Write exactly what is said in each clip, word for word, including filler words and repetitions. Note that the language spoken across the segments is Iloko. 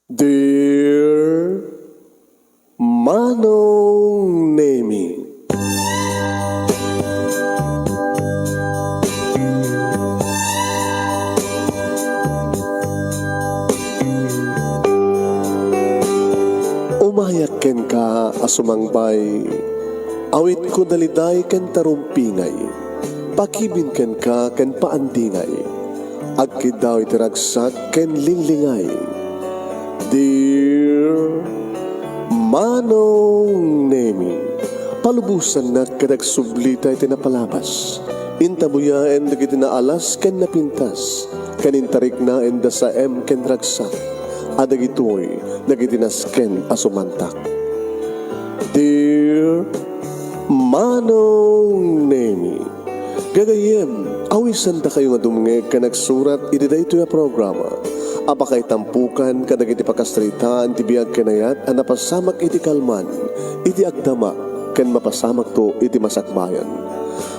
Dear Manong Nemi. Umayak kenka a sumangbay, awitko daliday ken tarumpingay, pakibin kenka ken paandingay, agkiddaw iti ragsak ken linglingay. Dear Manong Nemi, palubosannak ket agsublita iti napalabas. Intabuyaen dagiti naalas ken napintas, ken intariknaenda saem ken ragsak, a dagitoy dagiti nasken a sumantak. Dear Manong Nemi, gagayyem, awisandakayo nga dumngeg ken agsurat iti daytoy a programa a pakaitampukan kadagiti pakasaritaan ti biag ken ayat a napasamak iti kalman, iti agdama, ken mapasamakto iti masakbayan.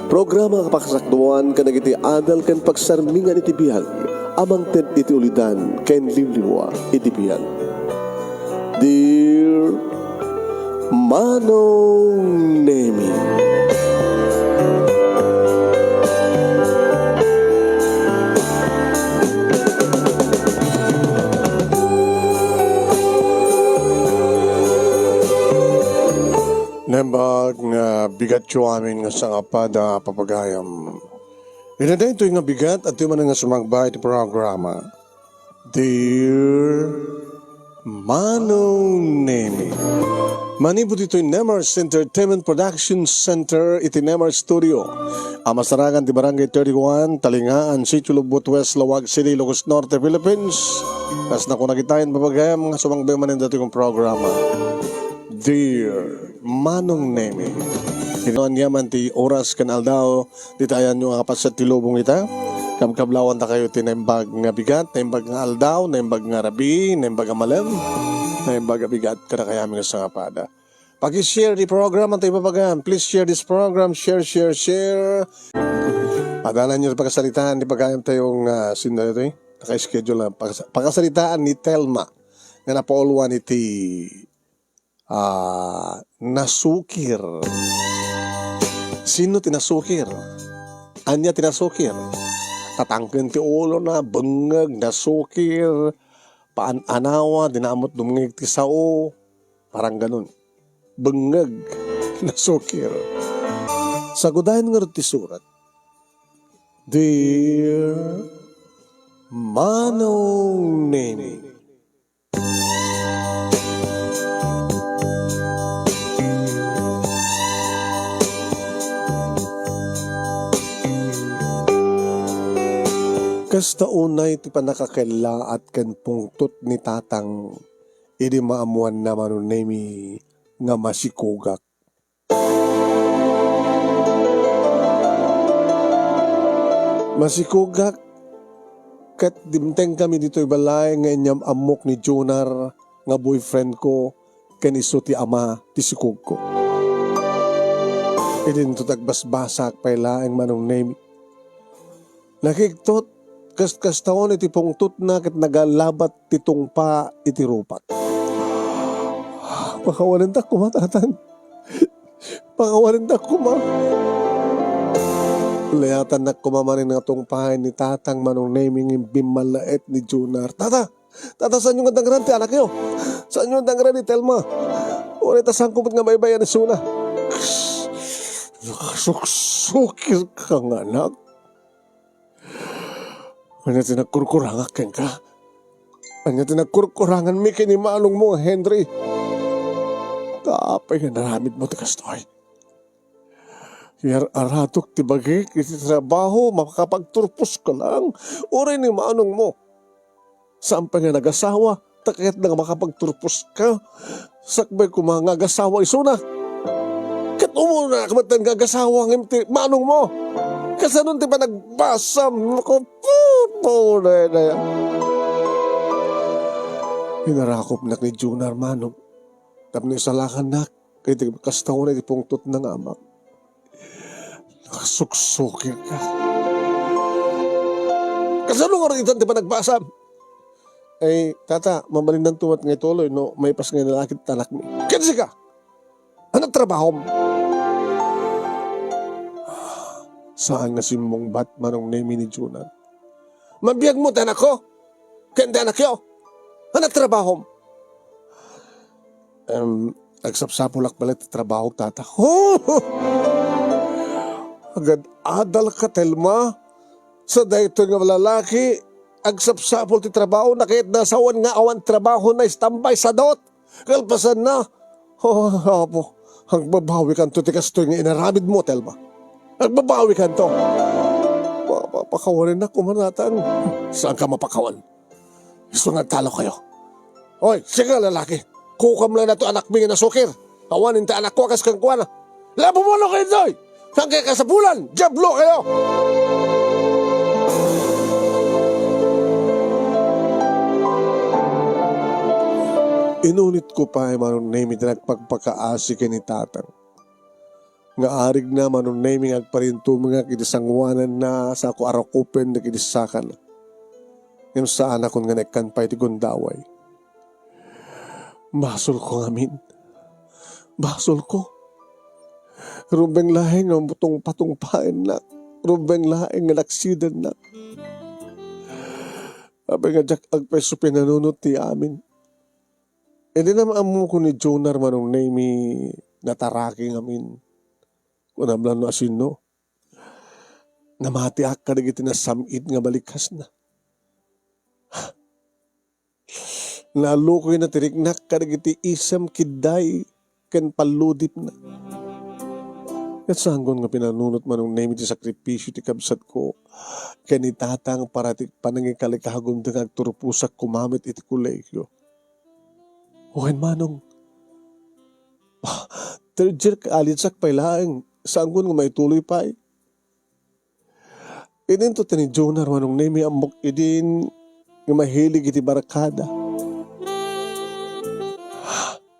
Programa a pakasakduan kadagiti adal ken pagsarmingan iti biag a mangted iti ulidan ken liwliwa iti biag. Dear Manong Nemi. Naimbag nga bigatyo amin nga sangapada a papagayam. Iti daytoy nga bigat, adtoy manen nga sumangbay iti programa. Dear Manong Nemi. Manipud ditoy Nemars Entertainment Production Center iti Nemars Studio a masarakan ti Barangay thirty-one, Talingaan, Sitio Lubot West, Laoag City, Ilocos Norte, Philippines. Kas nakuna kitaen, papagayam nga sumangbay manen datoy nga programa. Dear Manong Nemi. Iti aniaman ti oras ken aldaw, dita ayanyo nga kapaset ti lubong ita. Kabkablawandakayo ti naimbag nga bigat, naimbag nga aldaw, naimbag nga rabii, naimbag a malem, naimbag a bigat kadakayamin nga sangapada. Paki-share ti program, anta ibabagan. Please share this program. Share, share, share. Adalanyo ti pakasaritaan ti pagayam tayo nga sinda ito eh. Naka-schedule na. Pakas-, pakasaritaan ni Telma nga napauluan iti ah, nasukir. Sino ti nasukir? Ania ti nasukir? Tatangken ti ulona, bengngeg, nasukir, paan-anawa, di na ammo't dumngeg ti sao, parang ganun. Bengngeg, nasukir. Sagudayen ngarud ti surat. Dear Manong Neni. Kasta unay ti pannakakellaat ken pungtot ni Tatang idi maammoanna, Manong Nemi, nga masikogak. Masikogak ket dimtengkami ditoy balay nga inyam-ammok ni Junar nga boyfriend ko ken isu ti ama ti sikogko. Idinto ti agbasbasaak pay laeng, Manong Nemi. Nakigtot, kas-, kastaon iti pungtotna ket nagalabat ti tungpa iti rupak. Pakawalentak koma, Tatang. Pakawalentak koma. Layatannak koma manen nga tungpaen ni Tatang, Manong Nemi, ngem bimmalaet ni Junar. Tata! Tata, saanyo nga dangran ti anakyo? Saanyo nga dangran ni Telma? Uray ta saanko met nga baybay-an isuna. Nakasuksukir ka nga anak. Ania ti nagkurkurangak kenka? Ania ti nagkurkuranganmi ken ni manongmo nga Henry? Ta apay nga naramidmo ti kastoy? Yar-aradok ti bagik iti trabaho, makapagturposka lang. Uray ni manongmo. Saan pay nga nagasawa, ta kayatna nga makapagturposka. Sakbay koma nga agasawa isuna. Ket umuna ka met nga agasawa ngem ti manongmo. Kasano ti panagbasam? Naku, pupo, daya, daya. Inarakopnak ni Junar, manong. Tapno isalakannak iti kasta unay ti pungtotna nga amak. Nakasuksukir ka. Kasano nga itan ti panagbasam? Ay, tata, mabalinnanto met nga ituloy no maipas nga lalaki ti anakmi. Ket sika, ania trabahom? Saan nga simmungbat, Manong Nemi, ni Junar. Mabiagmo ti anakko ken ti anakyo. Ania trabahom? Em, agsapsapulak pay laeng ti trabahok, tata. Agad-adalka, Telma. Sa daytoy nga lalaki, agsapsapul ti trabahona ket nasawen nga awan trabahona, istambay, sadot. Kalpasanna, oh, Apo, agbabawikanto ti kastoy nga inaramidmo, Telma. Agbabawikanto. Pa-, pa-, pakawanennak koma, Tatang. Saanka mapakawan? Isu nga agtalo kayo. Oy, sika, lalaki. Kukam lang na to anakmi nga nasukir. Awan inta anakko a kas kenkuana. Labumo no kayo, Doy! Saan kayo kasapulan? Diablo kayo! Inunit ko pay, Manong Nemi, ti nagpagpakaasi ken ni Tatang. Nga arigna, Manong Nemi, nga agparintumengak iti sanguananna, sako a rakupen dagiti sakana. Ngem saanakon nga naikkan pay ti gundaway. Basolko ngamin. Basolko. Rumbeng laeng nga tungpatungpaennak. Rumbeng laeng nga naksidennak. Apay nga diak agpayso pinanunot ti amin. Idi naammok ni Junar, Manong Nemi, nataraki ngamin. Kunam lang no asino. Namatiak kadagiti nasam-it nga balikasna. Nalukoyna ti riknak kadagiti isem, kidday, ken palludipna. Ket saanko nga pinanunot, Manong Nemi, ti sakripisio ti kabsatko ken ni Tatang para ti panangikalikagumda nga agturposak koma met iti kolegio. Wen, Manong, third year college-ak pay laeng, saanko nga maituloy pay. Idinto ti ni Junar, Manong Nemi, ammok idin nga mahilig iti barkada.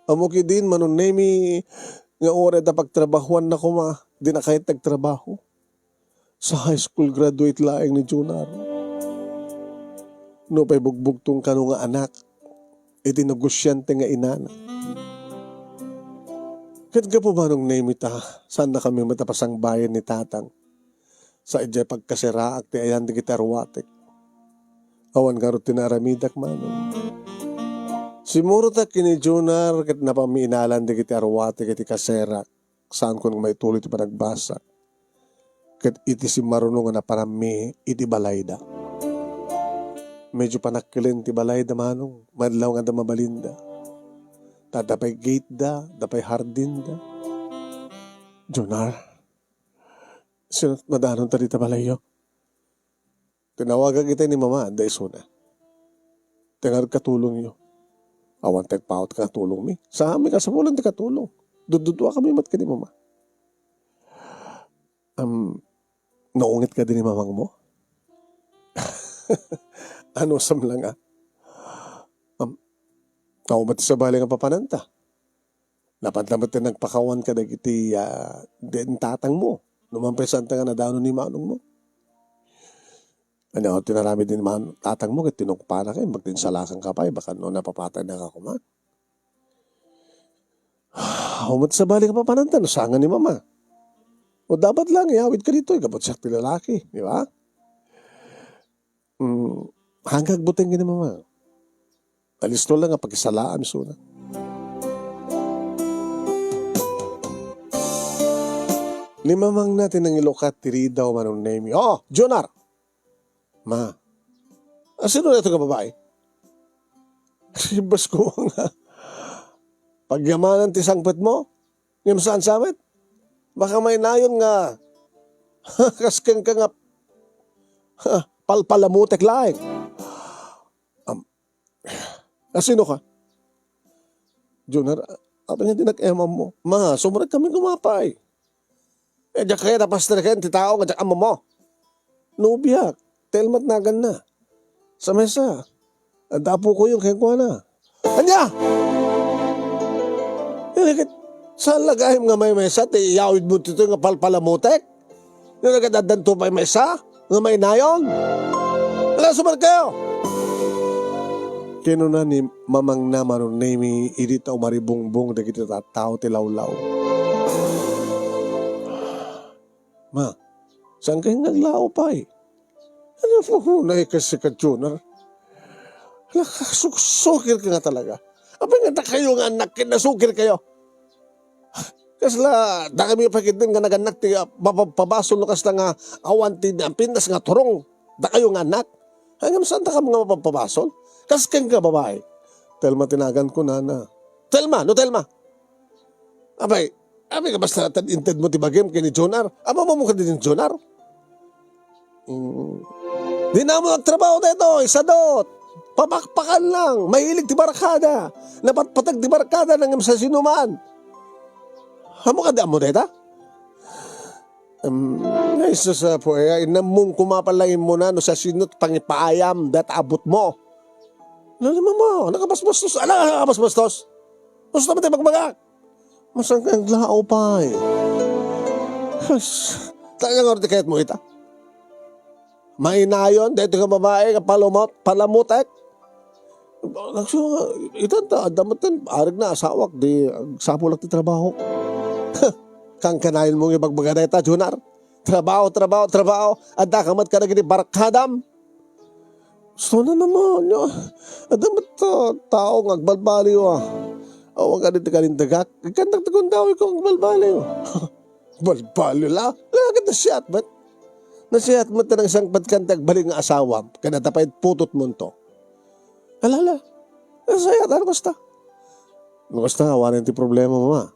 Ammok idin, Manong Nemi, nga uray adda pagtrabahoanna koma, dina kayat nagtrabaho. Sa high school graduate laeng ni Junar. Nupay bugbugtong kano nga anak, iti negosiante nga inana. Ket gapu, Manong Nemi, ta saannakami met a pasangbayen ni Tatang. Sa idiay pagkaseraak ti ayan dagiti arwatek. Awan ngarud ti naaramidak, Manong. Simmurotak ken ni Junar ket napanmi inalan dagiti arwatek iti kaserak. Saankon nga maituloy ti panagbasak. Ket iti simmaruno nga naparammi iti balayda. Medyo panakkelen ti balayda, Manong. Maadlaw nga adda mabalinda. Ta adda pay gate da, adda pay hardin da. Junar, sino madanonta dita balayyo? Tinawagak itay ni Mama, adda isuna. Ti ngarud katulongyo. Awan ti agpaut nga katulongmi. Saanmi kasapulan ti katulong. Dudduduakami met ken ni Mama. Am, naunget kadi ni mamangmo? Anusam la nga. Am, awan met ti sabali nga papananta. Napanta met ti nagpakawan kadagiti, ah, den tatangmo. Numan pay saanta nga nadanon ni manongmo. Ania ti inaramid ni man-, tatangmo ket tinukpana ken agtinsalakanka pay, baka no napapatayna ka koma. Awan met sabali nga papananta no saan nga ni Mama. O dapat lang, iyawidka ditoy, gapu ta siak ti lalaki, di ba? Mm, hanggang buteng ni Mama. Alisto lang nga pakisalaam isuna. Ni mamangna ti nangilukat ti ridaw, Manong Nemi. "Oh, Junar!" "Ma, asino daytoy nga babai?" "Imbes ko nga pagyamanan ti sangpetmo, ngem saan sa met? Baka mainayon nga kas kenka nga palpalamutek laeng." "Am, asino ka?" "Junar, apay nga dinak ammo?" "Ma, sumrek kami kumapay." "Eh, diak kayat a pasterken ti tao nga diak ammo." "Nobiak, Telma ti naganna. Sa maysa, adda apokoyon kenkuana." "Ania?" "Eh, ket saan la gayam nga maymaysa ti iyawidmo ditoy nga palpalamutek? Ngem ket addanto pay maysa nga mainayon. Ala, sumrekkayo!" Kinuna ni mamangna Mano Nemi idi ta umaribungbong dagiti tattao ti lawlaw. Ma, saan kayo nga aglao pay? Ano po na ikasi ka, Junar? Nakasuksukir ka nga talaga. Apay nga dakayo nga anak ket nasukir kayo? Kasla, dakami pa ketdin nga nagannak ti, ah, mapagpabasol no kasla nga awan ti napintas nga turong. Dakayo nga anak. Ay, ngem saan dakam nga mapagpabasol? Kas ken nga babae. Telma ti naganko, nana. Telma, no Telma? Apay, apay ka basta tad inted mo ti bagim ken ni Jonar? Ammo mo kadi ni Jonar? Mm. Di na mo agtrabaho daytoy, sadot. Papakpakan lang. Mahilig ti barkada. Napatpatag ti barkada nang sa sinuman. Ammo kadi ammo dayta? Em, ay, sus, ah, po, eh, inammong kumapan lang imuna no sa sino ti pangipaayam dat abot mo. Ano naman mo? Nakabasbastos. Ala, nakabasbastos. Gusto mo tayo magmagak? Masang kang lao pa eh. Has, talaga nga ordi kayat mo ita? Mainayon, dito ka babae, nga palumot, palamutek. Nagsu-, itan ta, adda met ten, areg na asawak, di, agsapulak ti trabaho. Kang kanayon mo nga ibagbaga dayta, Junar. Trabaho, trabaho, trabaho. Adda ka met kadagiti barkadam. Gusto na naman, ya. Adda met, ah, tao nga agbalbaliw, ah. Awan ka dito kalintagak. Ikandak ti kundaw ikaw agbalbaliw. Balbaliw la. Lagit na siya, bet. Nasiat met ta nangsangpet kan ti agbalin nga asawam, ken adda pay putot monto. Alala, nasayat, ano kasta? Ano kasta, awanen ti problema, mama?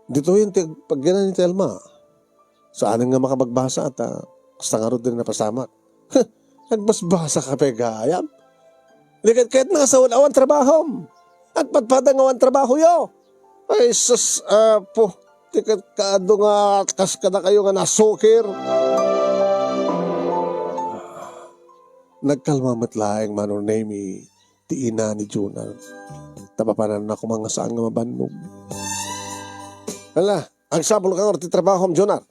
Ditoyen ti pagyanan ni Telma. Saan nga makabagbasa at, ah, kasta nga rod din napasamak. Nagbasbasa ka pay gayam? Di ket, ket nga sa awan trabahom. Agpadpada nga awan trabaho yo. Ay, sus, Apo, ti ket kaadu nga kas kadakayo nga nasukir. Nagkalma met laeng Mano Nemi ti ina ni Jonar. Ta mapananna koma nga saan nga mabannog. Hala, agsapul ka nga ti trabahom, Jonar.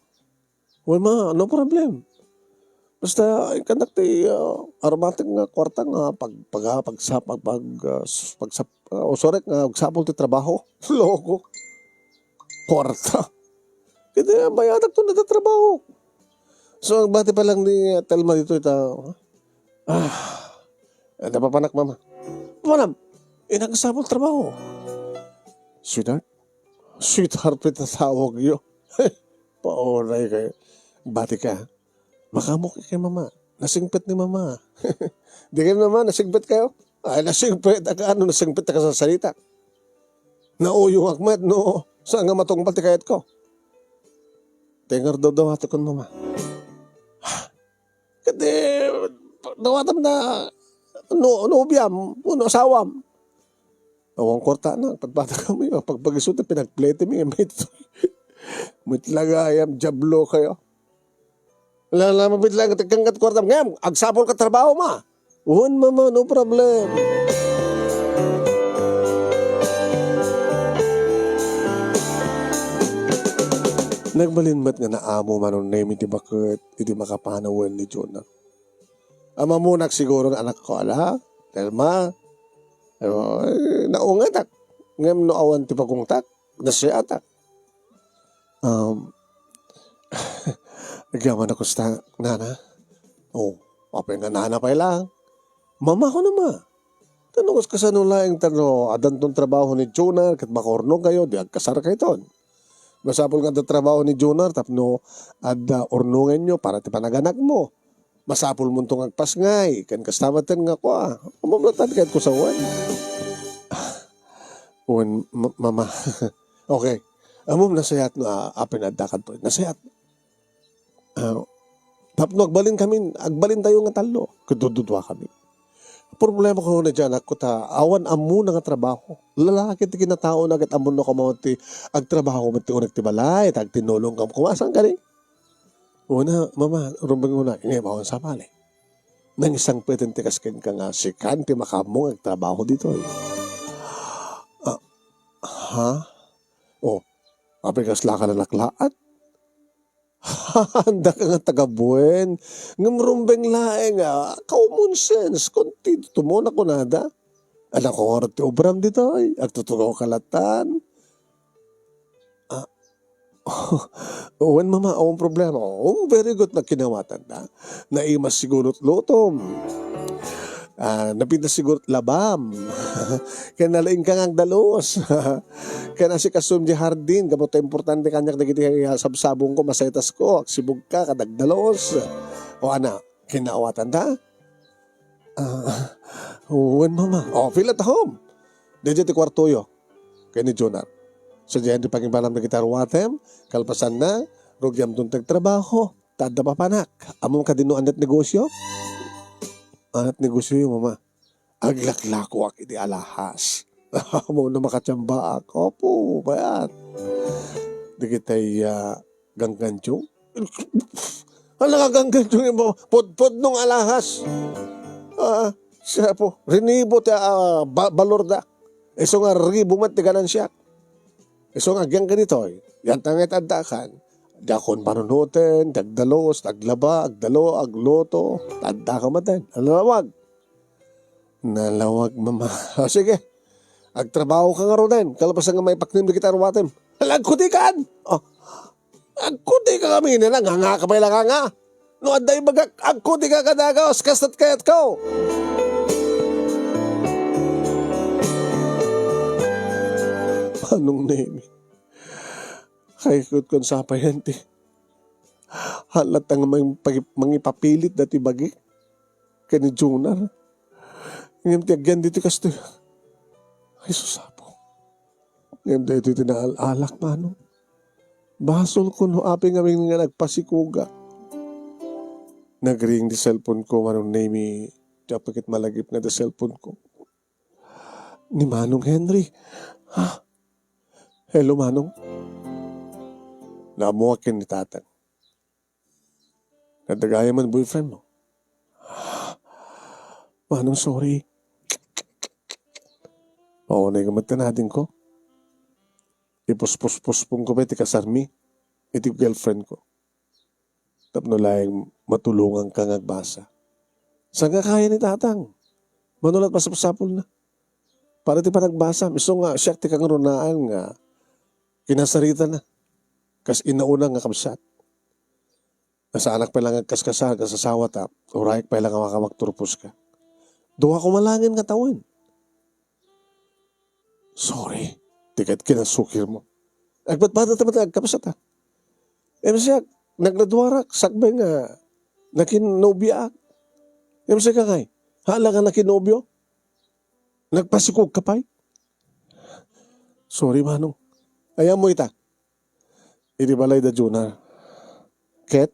Wen ma, no problem. Basta, ay, kanak ti, ah, aromatik nga kwarta nga pag-, pag-, pagsa-, pag-, pag-, ah, s-, pagsap-, ah, o, sorry, nga agsapul ti trabaho. Loko. Kwarta. Kaya bayadak to na trabaho. So, agbati pa lang ni, ah, Telma dito ita, ah, napapanak, mama. Manam, inagsapul trabaho. Sweetheart? Sweetheart, pay tatawag yo. Paunay kayo. Bati ka. Makamok kay mama. Nasingpet ni mama. Di kayo mama, nasingpet kayo? Ay, nasingpet. Aka ano, nasingpet ka sa salita. Nauyo ak met, no? Saan nga matungpal ti kayat ko? Tengar daw daw ato kun mama. Kadi, dawatam na, no, nobiam, no, asawam. Awan kwarta na, pagpata kami, pagpagiso ti pinagplete mi, met, met lagayam, diablo kayo. Wala na, mabit lang, kangkat kwarta, ngem, agsapol ka trabaho ma. Wen, mama, no problem. Nagbalin met nga naamo Mano Nemi ti baket iti makapanawen ni Jonah. Amamunak siguro nga anak ko, ala, Telma, eh, naungetak. Ngem no awan ti pagungtak, nasiatak. Um, agyaman a kusta, nana? Oh, apay nga nana pay lang? Mama ko na ma. Tano kas-, kasano laeng tano, adanton trabaho ni Jonar, ket makaurno kayo, di agkasar kayton. Masapul nga adda trabaho ni Jonar, tapno adda urnongen nyo para ti panaganak mo. Masapul mo nga agpasngay, ken kasta met nga kua. Amom na tan ket kusawan. Wen, ma-, mama. Okay. Amom nasayat no, ah, apin adda kadto. Nasayat. Ah, tapno agbalin kami, agbalin tayo nga tallo. Kadududua kami. Problema ko na dyan, ako ta, awan ammo na nga trabaho. Lalaki ti kinatao na, agad ammo na kamo ti agtrabaho mo ti unek ti balay, tag tinulong kam kumasan kani. Una, mama, rumbeng una, ngayon, awan sa pali. Nang isang pwedeng tikas ken ka nga, sikan ti makammo nga agtrabaho dito. Ah, ha? Oh, apay kasla ka na naklaat? Andaka nga taga-buen, ngem rumbeng laeng a common sense, konti tumo na kunada. Anak ko ngarud ti obram ditoy, agtutukaw ka latan. Ah, wen, mama, awan problema. Oh, very good, nagkinawatan na. Naimas siguro lutom. Ah, napintas siguro labam. Ken nalaing ka nga agdalos. Ken asikasum di hardin, gapu ta importante kaniak dagiti, ah, sabsabong ko, masetas ko, agsibug ka, kadagdalos. O ana, kinawatan da? Ah, wen, mama. O, feel at home. Daydiay ti kuartoyo. Ken ni Junar. Sadiayen ti pangibalam dagiti aruatem, kalpasanna, rugiamton ti agtrabaho. Ta adda papanak. Ammom kadi no ania't negosyo? Ania't negosyo, mama? Aglaklakoak iti alahas. Ammom no makatiambaak. Opo, bayat. Dagitay, ah, ganggantiong? Hala nga ganggantiong, pudpudno nga alahas. Ah, siya po, rinibo ti, ah, ba-, balor da. Isu nga ribo met ti ganansiak. Isu nga agyan kaditoy, yan ta nga itaddakan. Diakon panunoten, ti agdalos, ti aglaba, agdalo, agluto, tadda ka maten. Ano lawag? Nalawag, mama. O, sige. Agtrabaho ka ngaruden, kalpasan nga maipaknem dagiti aruatem. Hala, agkudikan! O, agkudika kami, nanganga ka pay lang nga. No adda ibagak, agkudika kadakayo, kas-, kasta't kayatko. Manong Nemi, kayatko kon sapayan ti, hala ta nga mangipagi-, mangipapilit dati bagi. Ken ni Junar. Ngem ti agyan ditoy kastoy. Ay, sus, Apo. Ngem daytoy ti naal-alak, manong. Basol ko no apay ngamin nga nagpasikugak. Nagring ti cellphone ko, Manong Nemi. Diak ket malagip nga ti cellphone ko. Ni Manong Henry. Ha? Hello, Manong. Naammoak ken ni Tatang. Nadagayam man boyfriend mo. Manong, sorry. Maunay ka met ken adingko. Ipuspos-pospon ko pay ti kasarmi iti girlfriend ko. Tapno laeng matulonganka nga agbasa. Saan nga kaya ni Tatang? Mano la't masapsapulna? Para ti panagbasa, isu nga siak ti kangrunaan nga kinasaritana. Kas inauna nga kabsat. Nasaanak pay lang agkaskasar kas asawa ta, urayek pay lang a makapagturpos ka. Dua koma laeng nga tawen. Sorry, ti ket kinansukir mo. Agbatbata ta met nga agkabsat, a. Em, siak, naggraduarak, sakbay nga nakinnobiaak. Em, siak, ngay, hala nga nakinnobio? Nagpasikog ka pay? Sorry, Manong. Ayan mo ita. Iti balay da Juna. Ket,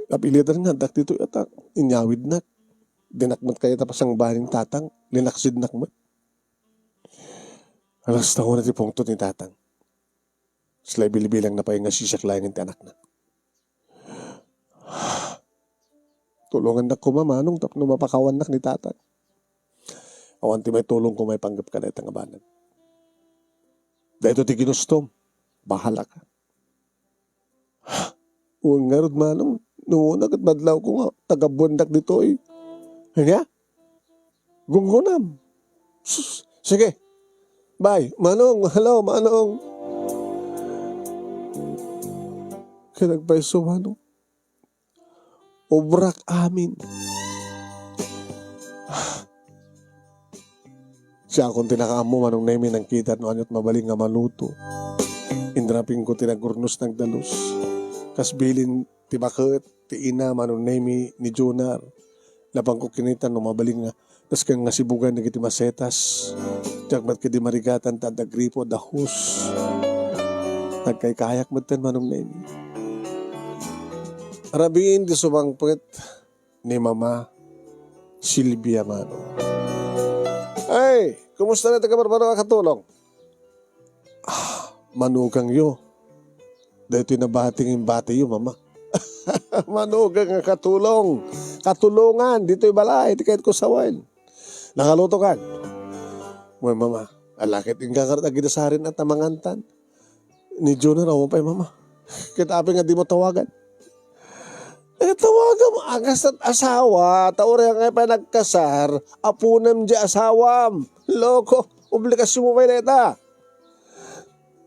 napilitan nga addak ditoy atak. Inyawidnak. Dinak met kayat a pasangbaen ni Tatang. Linaksidnak met. Alas tao na ti pungtot ni Tatang. Sila ibilbilang na pay nga sisiak laengen ti anakna. Tulongannak koma, Manong, tapno mapakawannak ni Tatang. Awan ti maitulongko maipanggep kadayta nga banag. Daytoy ti ginustom. Bahala ka. Wen ngarud, Manong, no una ket madlawko nga taga-buendak ditoy. Ania? Gunggunam. Sus, sige. Bye. Manong, hello, Manong. Kaya nagpaiso, Manong. Obrak amin. Siakon ti nakaammo, Manong Nemi, nangkitak no ania't mabalin nga maluto. Inrapingko ti nagurnos, nagdalus. Kas bilin ti baket, ti ina, Manong Nemi, ni Junar. Napangko kinita no mabalin nga, tas ken nga sibugan dagiti masetas. Diak met kadi marigatan ta adda gripo, adda hose. Nagkaykayak metten, Manong Nemi. Rabiin ti sumangpet ni Mama Silvia, Manong. Ay, kumusta na ti kabarbaro a katulong? Ah, manugangyo. Daytoy nabati nga imbatiyo, Mama. Manugang a katulong. Katulongan. Ditoy balay. Ti kayatko sawen. Nakaluto kan? Wen, Mama. Ala ket inka ngarud agidasarin a ta mangantan. Ni Junior, awan pay, Mama. Ket apay nga dimo tawagan? Eh, tawagam, a, kastat asawa, ta uray nga pay nagkasar, aponem di asawam. Loko, obligasionmo pay dayta.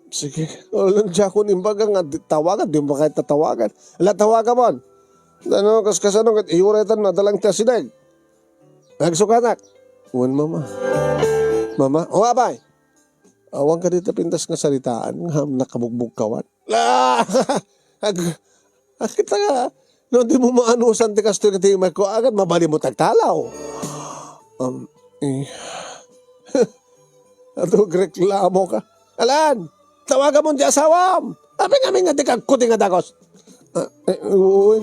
Sige, ulo, diakon imbaga nga di, tawagan, dimo pay kayat tatawagan. Ala, tawagamon. Ano, kas-, kasano, ket iyuraytan, nadalangta sideg. Nagsukanak. Wen, mama. Mama, o, apay. Awan kadi ta pintas nga saritaan, nga nakabugbugkawan. Ah! Ag-, agkita nga, no, dimo maanusan ti kastoy nga timek ko, agad mabalin mo tagtalaw. Um, eh. Adu, agreklamo ka. Alan, tawagamon ti asawam. Apay ngamin nga di kagkuti nga dakos. Ah, eh, uy.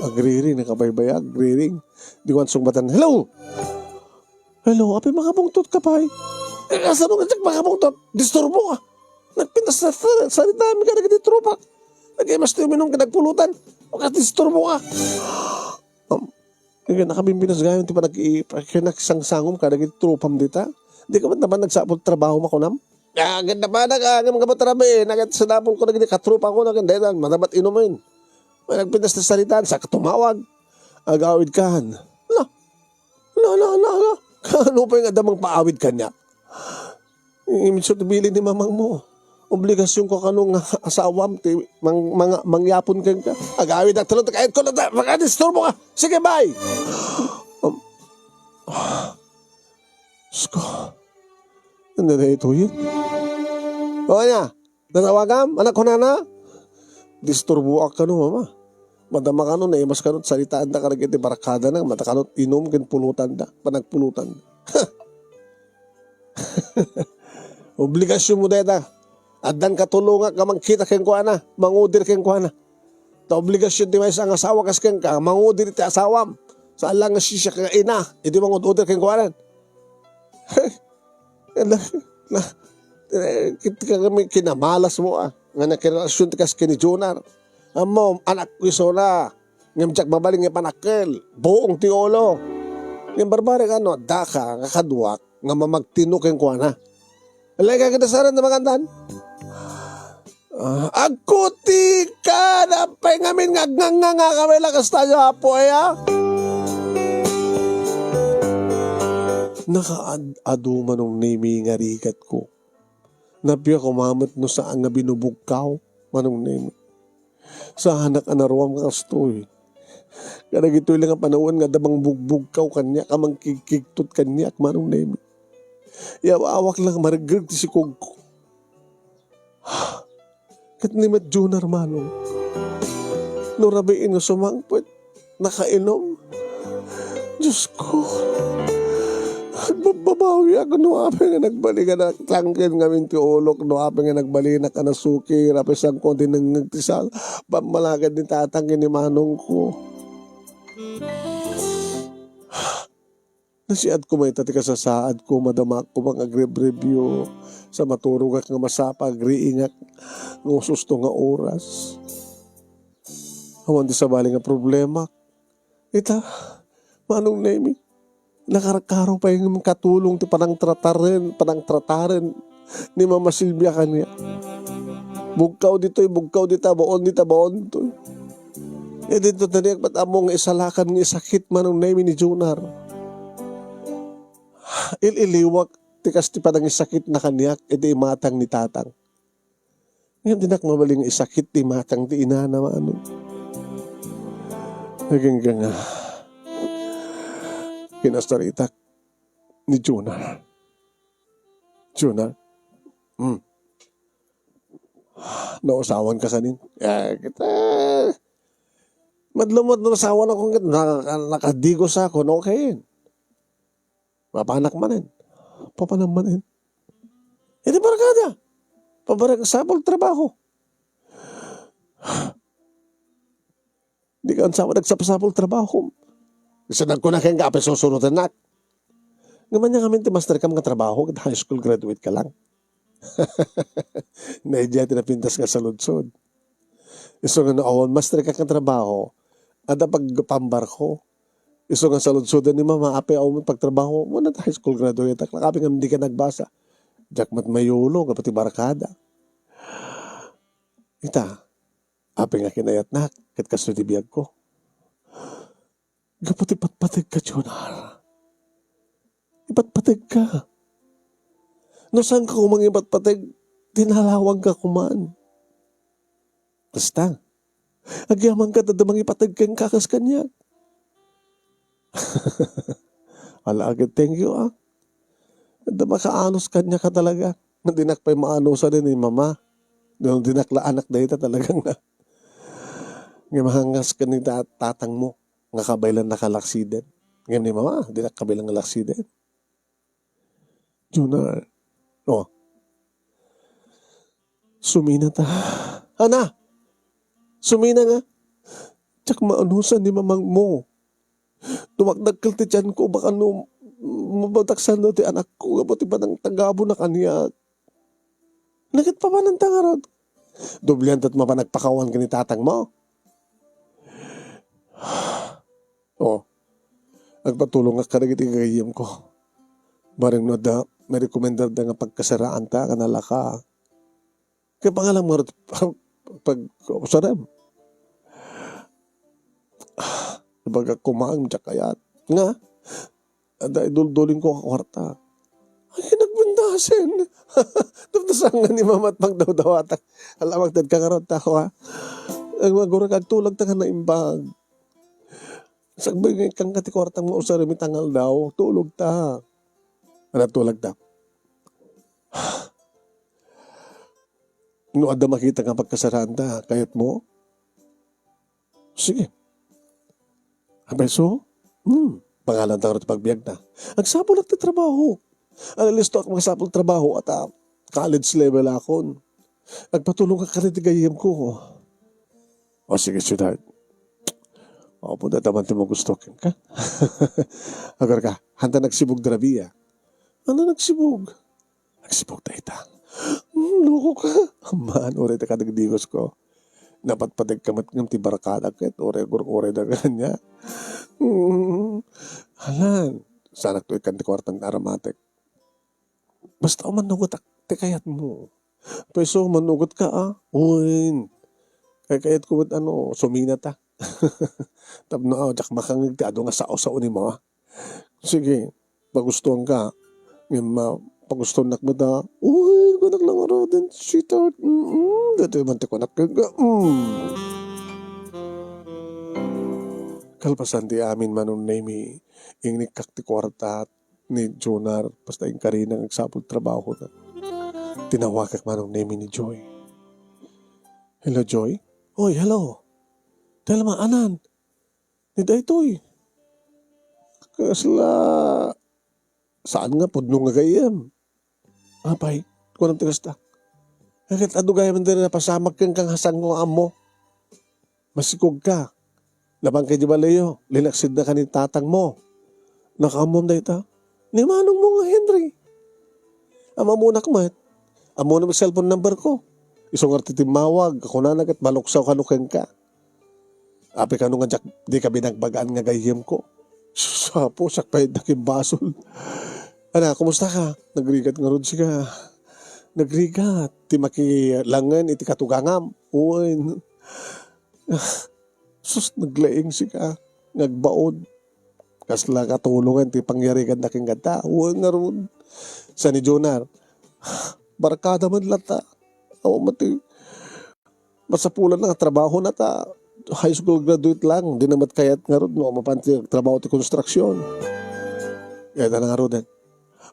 Agriring, nakabaybay, agriring. Di ko ansungbatan. Hello? Hello, apay makabungtot ka pay? Eh, kasano nga diak makabungtot? Disturbo ka. Nagpintas na sa-, sarita mi kadagiti tropa. Nag-imas ti uminum ken nagpulutan. Makadisturbo ka. Um, kaya nakabimbinas gayon ti panag-i-, panagsangsangom kadagiti tropam dita. Di ka man naman nagsapul trabaho makunam? Ah, ganda pa na ka, ngem gapu trabaho, eh. Nagat sa dapol ko nagdi katropa ko, nagat daytan, madamat inumin. May nagpintas na saritaan, sa katumawag. Agawid kan. La, La, la, la, la. Kaano pay nga adda mangpaawid kaniak? Iminsan ti bilin ni mamangmo. Obligasionko kano nga asawam ti mang-, manga-, mangyapon kenka. Agawidak tulong ti kayatko, nata-, makadisturbo ka. Sige, bye. Um, Diyos ko. Ano na ito yun? O, ania? Natawagam? Anak, kunana? Disturboak kano, mama. Madama kano, naimas kano, saritaan da kadagiti barkada na, mata kano, inum ken pulutan da, panagpulutan da. Obligasionmo dayta. Addan katulongak nga mangkita kenkuana, mangudir kenkuana. Ta obligasion ti maysa nga asawa kas kenka, mangudir iti asawam. Saan lang nga siak nga ina, iti mangud-udir kenkuana. Ala, la, eh, ket kami kinamalas mo, ah, nga nakirelasyon ti kas ken ni Jonar. Ammom, anak ko isuna, ngem diak mabalin nga panakkel, buong ti ulo. Ngem barbarek, ano, adda ka nga kaduak nga mamagtino kenkuana. Alay ka kadasaran na magandan? Ah, agkuti ka, napay ngamin nga agnganga nga kami lakas tayo, apo, ay, ah. Nakaad-adu Manong Nemi nga rigat ko. Napia kumamet no saan nga binubugkaw, Manong Nemi. Saanak a naruam nga kastoy. Kadagitoy lang nga panawen nga adda mangbugbugkaw kaniak, a mangkigkigtot kaniak, Manong Nemi. Yaw-awak lang maregreg ti sikog ko. Ket ni met Jonar, Manong. No rabiin nga sumangpet, nakainom. Diyos ko, agbabbabawiak no apay nga nagbalinak tangken ngamin ti ulok, no apay nga nagbalinak a nasukir, apay sangko dinengngeg ti sal-, pammalakad ni tatang ken ni manong ko. Nasiadko mayta ti kasasaadko, madamak ko nga agrebrebyo, sa maturogak nga masapa, agriingak nga ususto nga oras. Awan ti sabali nga problema. Ita, Manong Nemi, nakarkaro pay nga katulong ti panangtrataren, panangtrataren ni Mama Silvia kaniak. Bugkaw ditoy, bugkaw dita, baon dita, baon ditoy. Eh, dito taniak, ba't ammo nga isalakan nga isakit, Manong Nemi, ni Jonar? Il-iliwak ti kas ti panangisakit na kaniak iti imatang ni tatang. Ngem dinak mabalin nga isakit ti imatang ti inana, Manong. Agingga nga kinasaritak ni Jonar. Jonar? Hmm. Nausawan ka kanin? Ah, kita. Madlumot no asawan ako, na, nakadigos ako, no, kain. Mapanak manen. Papanam manen. Iti barkada. Pabarek sapul trabaho. Di ka ansama nagsapsapul trabaho. Kasi nagkuna kayan ka, apay susurutennak. Nga man niya kami ti master kam nga trabaho, ket high school graduate ka lang. Naidiay ti napintas nga saludsod. Isu nga no awan master ka nga trabaho, adda pagpambarko. Isu nga saludsodan ni mama, apay awan pagtrabaho, mo na high school graduate, ak, apay nga di ka nagbasa. Diak met mayulo, gapu ti barkada. Ita, apay nga kinayatnak ket kastoy ti biagko? Gapu ti patpategka, Junar. Ipatpategka. No saanka koma nga ipatpateg, tinalawangka koma. Kasta, agyamanka ta adda mangipateg kenka kas kaniak. Ala, agay, thank you, ah. Adda makaanus kaniak talaga. Nga dinak pay maanusan ni mama. No dinak la anak dayta talaga nga. Nga mahangas ka ni ta-, tatang mo. Nga kabaylannaka la aksiden. Ngem ni mama, dinak kabaylan nga la aksiden. Junar. Oh. Sumina ta. Ana! Sumina nga. Diak maanusan ni mamang mo. Dumakdakkel ti tiyan ko, baka no mabataksan no ti anak ko, gapu ti panangtagabo na kaniak. Naket papanan ta ngarud. Doblian ta mapan agpakawan ken ni tatang mo. Oh, agpatulongak kadagiti gagayyem ko. Bareng no adda, may rekomendar da nga pagkasaraan ta, kanalaka. Kaya pangalam nga pag, usarem. Ibaga kumaang, diak kayat. Nga, adda idulduling ko a kwarta. Ay, nagbentasen. Tapos nga ni mama at pagdawdawatak. Alam, agdad ka karot ako, ha? Ang magurag, agtulag ta nga naimbag. Sagbay nga ikkan ka ti kwartang mausar, mitangal daw. Tulog ta. Ano, tulag ta? No adda makita nga pagkasaraan ta, kayat mo? Sige. Abay, so? Hmm, pangalan ta ti pagbiag na. Agsapulak ti trabaho. Alisto ak masapul trabaho at, ah, college level akon. Agpatulong ka kadagiti gayyem ko. O sige, sweetheart. Apo, dataman ti magusto ka. Agar ka, hanta nagsibog darabi, ah. Ano nagsibog? Nagsibog dayta. Hmm, loko ka. Ammaan, uray ta kadagdigos ko. Napatpateg ka met ngem ti barkada ket uray gur-uray da kanya. Hmm. Alan, sanak to ikan ti kwartang aramatek. Basta umanugot ak ti kayat mo. Pweso, manugot ka, ah. Uy. Kay kayat ko met, ano, sumina ta. Tapno, ah, diak makangeg ti adu nga sao-sao ni mo, ah. Sige, pagustuhan ka. Ngem, ah, pagustuhan nak met, ah. Uy, kunak lang aro, then sweetheart. Mm-mm. Dito man ti kunak ka. Mm. Kalpasan ti amin, Manong Nemi, ingnikkak ti kwarta ni Junar, basta inkarina nga agsapul trabaho na. Tinawagak Manong Nemi ni Joy. Hello, Joy? Oy, hello. Telma, anan? Ni daytoy. Kasla, saan nga pudno nga gayyem? Apay, kunam ti kasta. Ket adu gayam diri napasamak ken kang Hasan nga ammo. Masikog ka. Laban kay di baleyo, linaksid na ka ni tatang mo. Nakaammom dayta? Ni manong mo nga Henry. Amamunak met. Ammo na cellphone number ko. Isu nga ti timmawag, kunana ket maluksaw kano kenka. Apay kano nga diak, di ka binagbagaan nga gayyem ko. Sus, Apo, siak pay dakin basol. Ana, kumusta ka? Nagrigat ngarud sika. Nagrigat. Ti makilangen iti katugangam. Uy. Ah, sus, naglaing sika. Ngagbaon. Kasla katulongan ti pangyarigan da ken kanta. Uy, ngarud. Sa ni Jonar. Barkada man lata. Awa mati. Masapulan nga trabaho na ta high school graduate lang, di na met kayat ngarud no mapan ti trabaho ti construction. Kaya na ngarud, eh.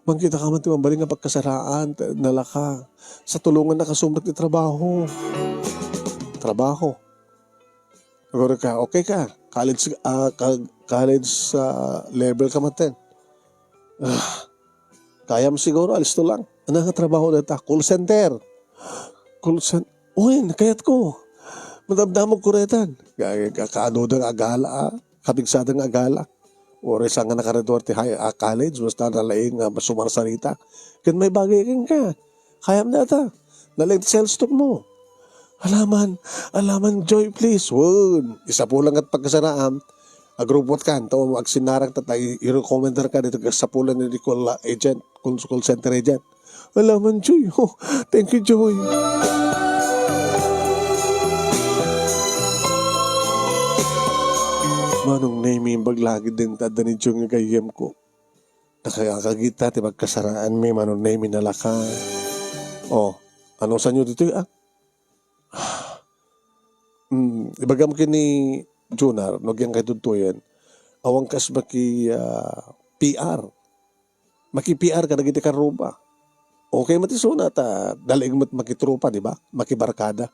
Mangkita ka man ti mambali nga pagkasaraan, ta-, nalaka. Sa tulungan na kasumrek ti trabaho. Trabaho. Siguro ka, okay ka. College, ah, ka-, college, ah, level ka maten. Ah, kayam siguro, alisto lang. Ano nga trabaho data? Call center. Call center. Uy, nakayat ko. Madamdamog ko retan. Ka-, ka-, kaano dang agala, ah. Kapigsada nga agala. Uray sa nga nakaredor ti high, ah, college, basta nalaing nga sumarsarita. Ken may bagay ken ka. Kayam data. Nalaing ti sales talk mo. Alaman, alaman, Joy, please. Won. Isa po lang at pagkasaraam. Agrupot ka, tawa mo agsinarang tatay, i-recommender ka dito, kasapulan ni call agent, call, call center agent. Alaman, Joy. Oh, thank you, Joy. Manong Nemi, imbag lagi dayta adda ni Joy nga gayyemko. Nakakagita ti pagkasaraanmi, Manong Nemi, nalaka. Oh, ano sanyo ditoy, ah? Hmm, ibagam ken ni Jonar, no, agyang kay tudtuyen. Awan kas maki, ah, P R. Maki-P R kadagiti karruba. Okay met isuna ta nalaing met makitropa, di ba? Makibarkada.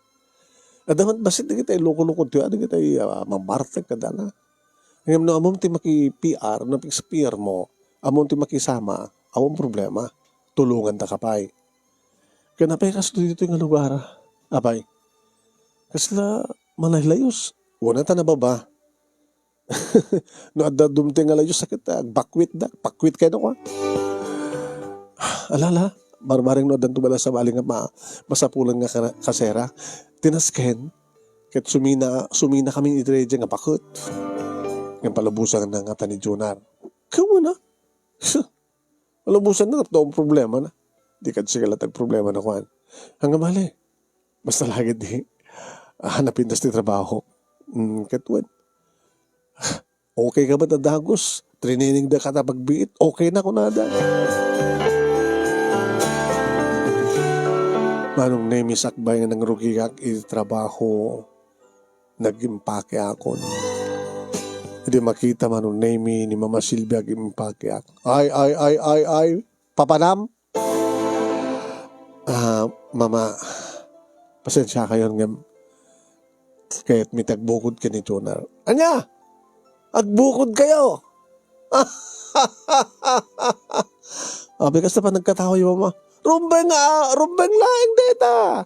Adda met bassit dagiti loko-loko ti, ah, dagiti, ah, mamartek kadana. Ngem no ammom ti maki-P R, no pigsa-P R mo, ammom ti makisama, awan problema. Tulongandaka pay. Ken apay kasla ditoy nga lugar, apay? Kasla malaylayos. Wen ta nababa. No adda dumteng nga layos, sakit, ah, agbakwit da. Bakwit kayo, no, kwa? Alala, barbareng no addan tumala sa bali nga ma-, masapulan nga kana-, kasera. Tinasken, ket sumina, sumina kami iti radyo nga bakut. Nga palubusan na nga tani Jonar. Kawa na? Palubusan na, ito ang problema na. Di ka sigala tag problema na kuan. Ang bali, basta lagi di, ah, napintas ti trabaho. Mm, ket wen. Okay ka ba ta dagus? Training da ka ta pagbiit? Okay na kunada. Manong Nemi, sakbay nga nangrugigak iti trabaho, nagimpake akon. Idi makita Manong Nemi ni Mama Silvia, agimpake ak. Ay, ay, ay, ay, ay. Papanam? Ah, Mama, pasensya kayo ngem kayatmi ti agbukod ken ni Jonar. Ania? Agbukod kayo? Abi, kasta pa nagkatawa yung mama. Rumbeng, ah, rumbeng laeng deta.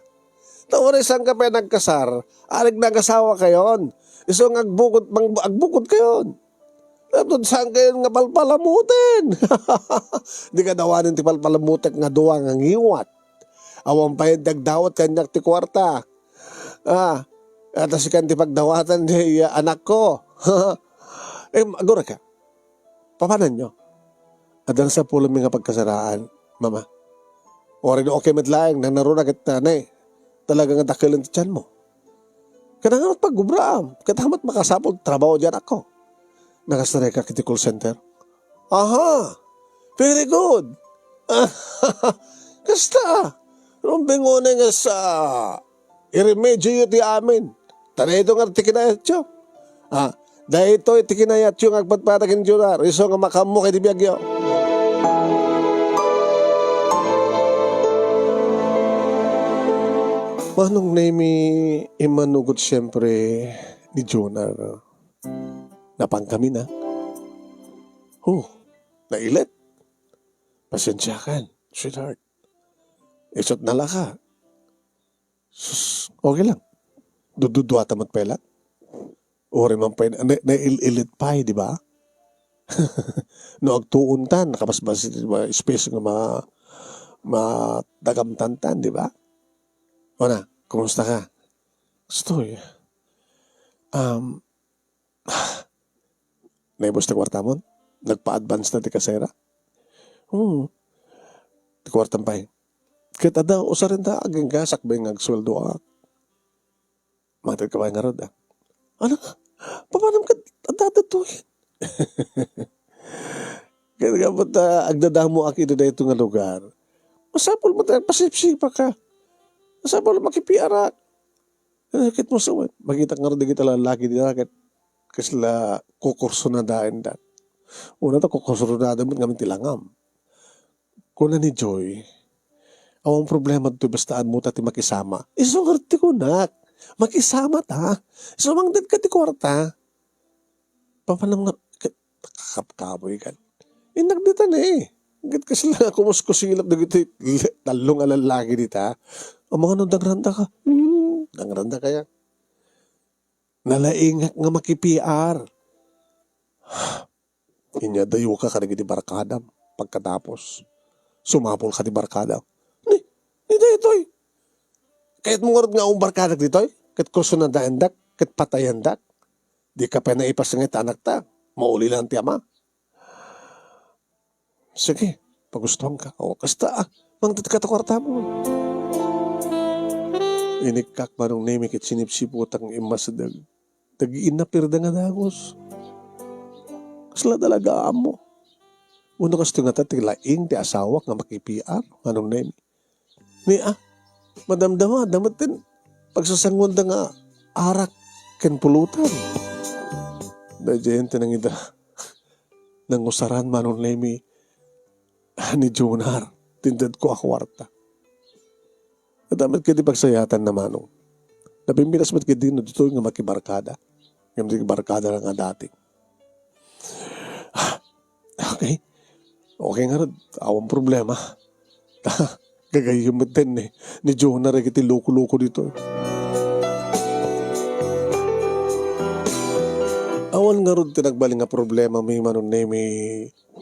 Ta uray saan ka pa nagkasar, arig nagasawa kayon. Isu nga agbukod, mang-, agbukod kayon. Lapud saan kayon nga palpalamuten? Di ka dawanen ti palpalamutek nga dua nga ngiwat. Awan pay dagdawat kaniak ti kuarta. Ah, ata sikan ti pagdawatan di, ah, anakko. Em, agura ka. Papananyo? Addan sapulanmi nga pagkasaraan, Mama. Uray no okay met laeng, nanaruna ket, ah, ne, talaga nga dakelen ti tianmo. Kinangan met paggubraam, ket hamat makasapul trabaho di anakko. Nakasareka iti call center. Aha! Very good! Kasta! Rumbeng unay nga sa iremedyo ti amin. Ta daytoy nga ti kinayatyo. Ah, daytoy ti kinayatyo nga agpatpatag ken Dios, ah, isu nga makaammo iti biagyo. Manong Nemi, immanugot siyempre ni Jonar. Napan kami na. Oh, nailet. Pasensya kan, sweetheart. Isut nalaka. Sus, okay lang. Dududuata met pay lang. Uri man pay, na, nailit pay, di ba? No agtuon tan, nakabasbas iti mga space nga ma-, madagamtan tan, di ba? O na, kumusta ka? Stoy. Um, Naibus ti kuartamon? Nagpa-advance na ti kasera? Hmm. Ti kuartam pay. Ket adda usaren ta agingga sakbay nga agsueldoak. Mangted ka pay ngarud, ah. Ano? Papanam ket adda, adda tuyen. Ket gapu ta agdadamoak iti daytoy nga lugar, masapul met a pasipsipaka. Masapul a makipiarak. Eh, ket mo sawen, makitak ngarud dagiti lalaki dita ket kasla kukursunadaendak. Una ta kukursunada met ngamin ti langam. Kuna ni Joy, "Awan problema ditoy basta ammo ta ti makisama." Isu ngarud ti kunak, makisama ta. Isu mangted ka ti kuarta. Papanam nga, ket kakapkapoy kan. Innak dita ne. Ket kasla kumuskusilap dagiti le-, tallo nga lalaki dita. Amangan no dangranda ka. Hmm, dangranda kaya. Nalaingak nga maki-P R. Inya dayo ka kadagiti barkadam. Pagkatapos, sumapul ka ti barkada. Ni, ni daytoy. Kayat mo ngarud nga umbarkadak ditoy? Ket kursunadaendak, ket patayendak. Di ka pay naipas nga ita anakta. Mauli lang ti ama. Sige, pagustuhan ka. O, kasta, ah, mangted ka ta kuarta mo. Inikkak manong Nemi ket sinipsiputak nga immasideg. Dagiti inna pirda nga dagus. Kasla talaga ammo. Wenno kastoy ngata ti laing ti asawak nga maki-P R, Manong Nemi. Ni, ah, madamdama, damet ti pagsasanguanda nga arak ken pulutan. Daydiay ti nangida, nangusaran, Manong Nemi, ni Junar, ti intedko a kuarta. Adda met ketdi pagsayaatanna, Manong. Napimpinas met ketdi no ditoy nga makibarkada. Ngem ti barkada nga dati. Ah, okay. Okay ngarud, awan problema. Gagayyem met ni, ni Jonah dagiti loko-loko ditoy. Awan ngarud ti nagbalin nga problemami, Manong Nemi,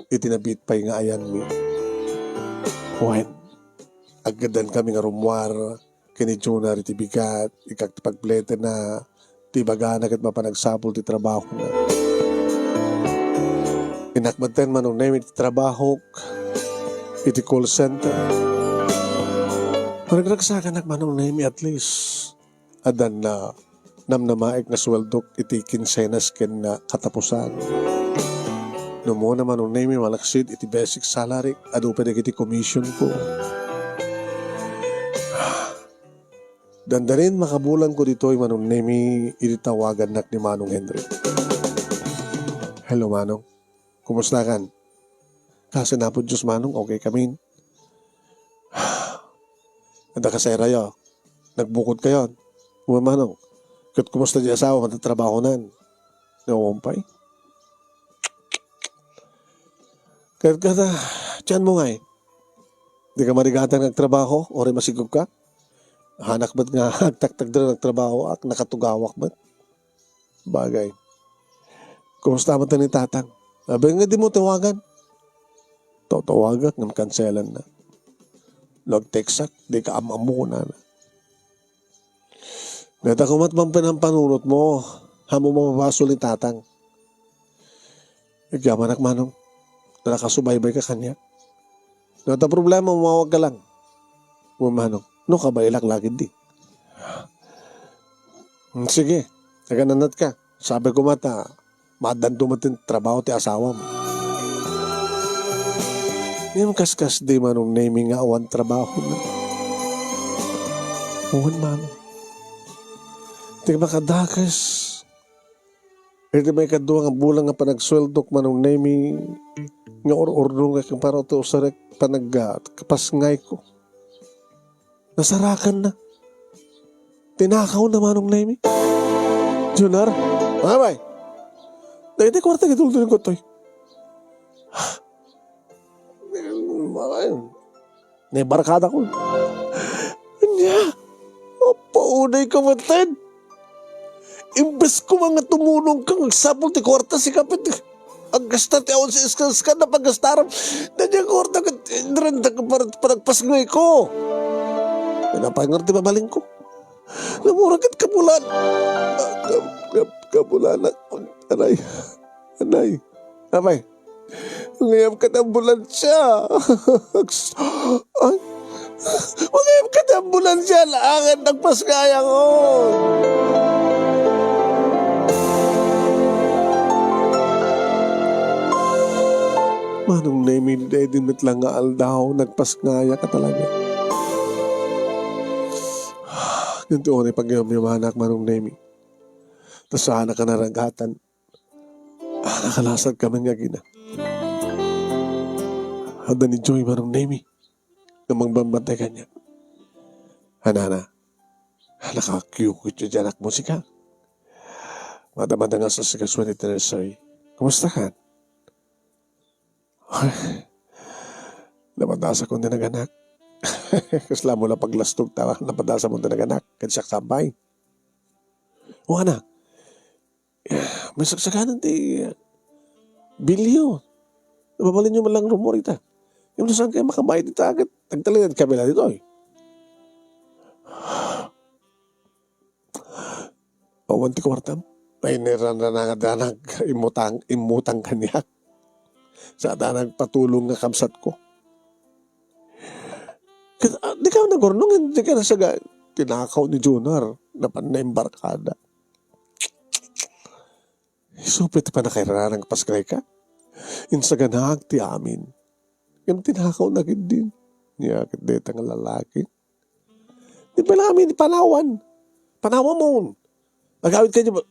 iti nabiit pay nga ayanmi. Wen, aggaddankami nga rummuar ken ni Jonah iti bigat, ikkat ti pagpletenna, ti ibagana ket mapan agsapul ti trabahona. Innak metten, Manong Nemi, iti trabahok iti call center. Maragragsakanak, Manong Nemi, at least addan namnamaek nga sueldok iti kinsenas ken nga katapusan. No umuna, Manong Nemi, malaksid iti basic salary, adu pay dagiti commission ko. Dandanin makabulanko ditoy, Manong Nemi, idi tawagannak ni Manong Henry. Hello, Manong. Kumustakan? Kaasi, Apo Dios, Manong, okay kamin. Adda kasayrayo. Nagbukod kayo. Wen, Manong. Ket kumusta di asawa, matatrabahonan? Nawawan pay. Ket kada, tiyan mo ngay. Di ka marigatan nga agtrabaho, uray masigog ka? Hanak met nga agtaktagder nga agtrabaho, ak, nakatugawak met. Bagay. Kumusta man ni Tatang? Abi nga di mo tawagan. Tatawagak ngem kanselanna. Nag-textak, di ka am-ammo kunana. Dayta kumat man pinampanunot mo, haan mo mapabasol ni Tatang. Agyamanak, Manong. Nakasubaybay ka kaniak. No adda problema, umawag ka lang. Wen, Manong. No, kabaelak lagid di. Hmm, sige, agananat ka. Sabi ko mata, maaddanto met ti trabaho ti asawam. Ngem kaskas di, Manong Nemi, nga awan trabaho na. Wen, Manong. Ti makadakes. Iti maikadua nga bulan nga panagsueldok, Manong Nemi, nga ur-urno nga ken para ti usarek panag-, ah, kapasngayko. Nasarakanna. Tinakawna, Manong Nemi. Junar, mabay. Dagiti kuarta nga itultulinko toy. Mabay. Ni barkada ko. Ania? Apaunay ka metten. Imbes ko nga tumulong ka, agsapul ti kuarta, sika pay ti aggasta ti awan sa iskan-iskan a paggastaram. Daydiay kuarta ket inrenta ko para panagpasngayko. Napay ngarud ti mabalinko. Namura ket kabulan. Kab-, kab-, kabulanak. Anay. Anay. Apay. Mangayab ka ti ambulansya. Ay. Mangayab ka ti ambulansya, laangan nagpasngayakon. Manong Nemi, daydi met la nga aldaw, nagpasngayaka talaga. Ngem ti unay pagyamyamanak, Manong Nemi. Ta saanak a naragatan. Ah, nakalasat kami nga agina. Adda ni Joy, Manong Nemi, nga mangbambantay kaniak. Anana, nakakiukit ti anak mo, sika. Madamanda nga sasakasuen iti nursery. Kumusta kan? Napadasakon ti naganak. Kasla mo la paglastog ta napadasakon ti naganak. Ket siak sabay. Wana, may saksakanan ti, ah, bilyo. Mabalinyo man lang rummuar ita. Ngem no saan kayo makabayad ita, ket agtalinaed kami la ditoy. Awan ti kuartam. Ay, ni ranranagad danag, immutang, immutang kaniak. Sa danag patulong nga kabsatko. Ket, ah, di ka nagurnong, di ka nasaga-, tinakaw ni Junar, napan na embarkada. Isu pay ti pannakairarang pasngayka. Insaganaak ti amin. Ngem tinakawna ketdin. Nia ket dayta nga lalaki. Di pay la amin panawan. Panawamon. Agawid kadi ba-,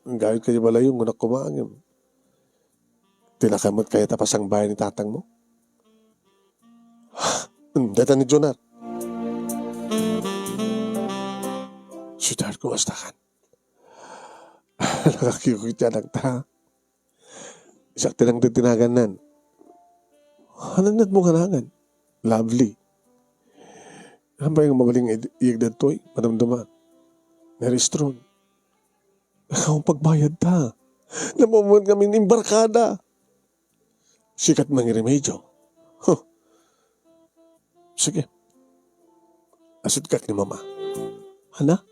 agawid kadi balayo, ngunak koma ngem. Ti lakay met kayat a pasangbayan ni tatangmo? Hmm, dayta ni Jonar. Sweetheart, kumusta kan? Nakakikit ti anakta. Siak ti nangtitinagannan. Hananat mo nga nangan? Lovely. Apay nga mabalin nga id-, iyeg daytoy? Madamdama. Nerestron. Awan pagbayad ta. Namumuan kami ni embarkada. Sikat mangiremedio. Huh. Sige. Asut ka ni mama. Hala?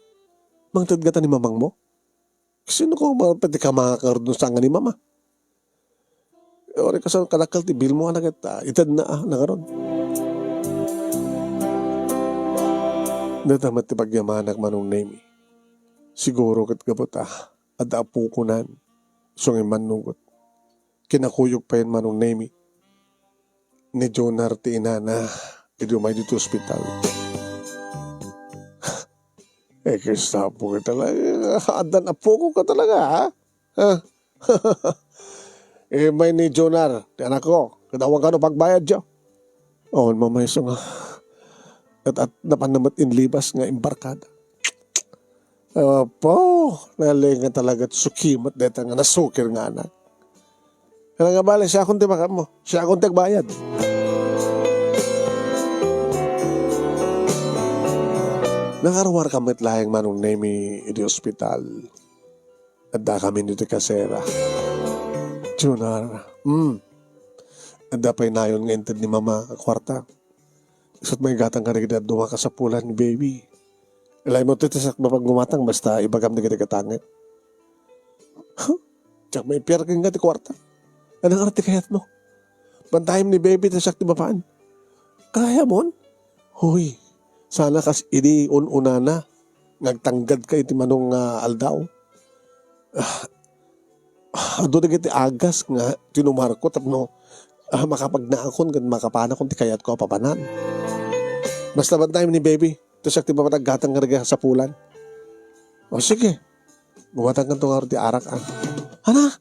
Mangted ka ta ni mamang mo? Sino ko ma-, pwede ka makakarod no saan nga ni mama? Ori ka sa kadakkel ti bill mo, anak, ket, ah, ited na, ah, nangarod. Dayta met ti pagyamanak, Manong Nemi. Siguro ket gapu ta, ah, adda apokonan. Isu nga immannugot. Kinakuyog payen, Manong Nemi. Ni Jonar ti inana, idi umay ditoy ospital. Eh, Gestapo ka talaga. Addan apoko ka talaga, ha? Ha? Eh, may ni Jonar, ti anak ko. Kadawan kano pagbayad dya. Awan, mama, isu nga. At, at napan na met inlibas nga embarkada. Apo, nalay nga talaga suki met dayta nga nasukir nga anak. Kaya nga bale, siakon ti makam mo. Siakon ti agbayad. Nakaruar ka met laeng, Manong Nemi, idi ospital. Adda kami ditoy kasera. Jonar, hmm. Adda pay nayon nga inted ni mama a kuarta. Isu't maigatang kadagiti dadduma a kasapulan ni baby. Ilay mo ti, ti sakbay paggumatang, basta ibagam dagiti gatangek. Huh? Diak maipiar kenka ti kuarta. Anang arti kayatmo? Bantayem ni baby ta siak ti mapan. Kayamon? Hoy, sana kas idi un-unana nga agtanggadka iti manong nga aldaw. Ah, adu dagiti agas nga tinumarko tapno, ah, makapagnakon ken makapanakon ti kayatko a papanan. Basta bantayem ni baby, ta siak ti mapan aggatang nga dagiti kasapulan. O sige, gumatangkanto ngarud ti arak, ah. Ana?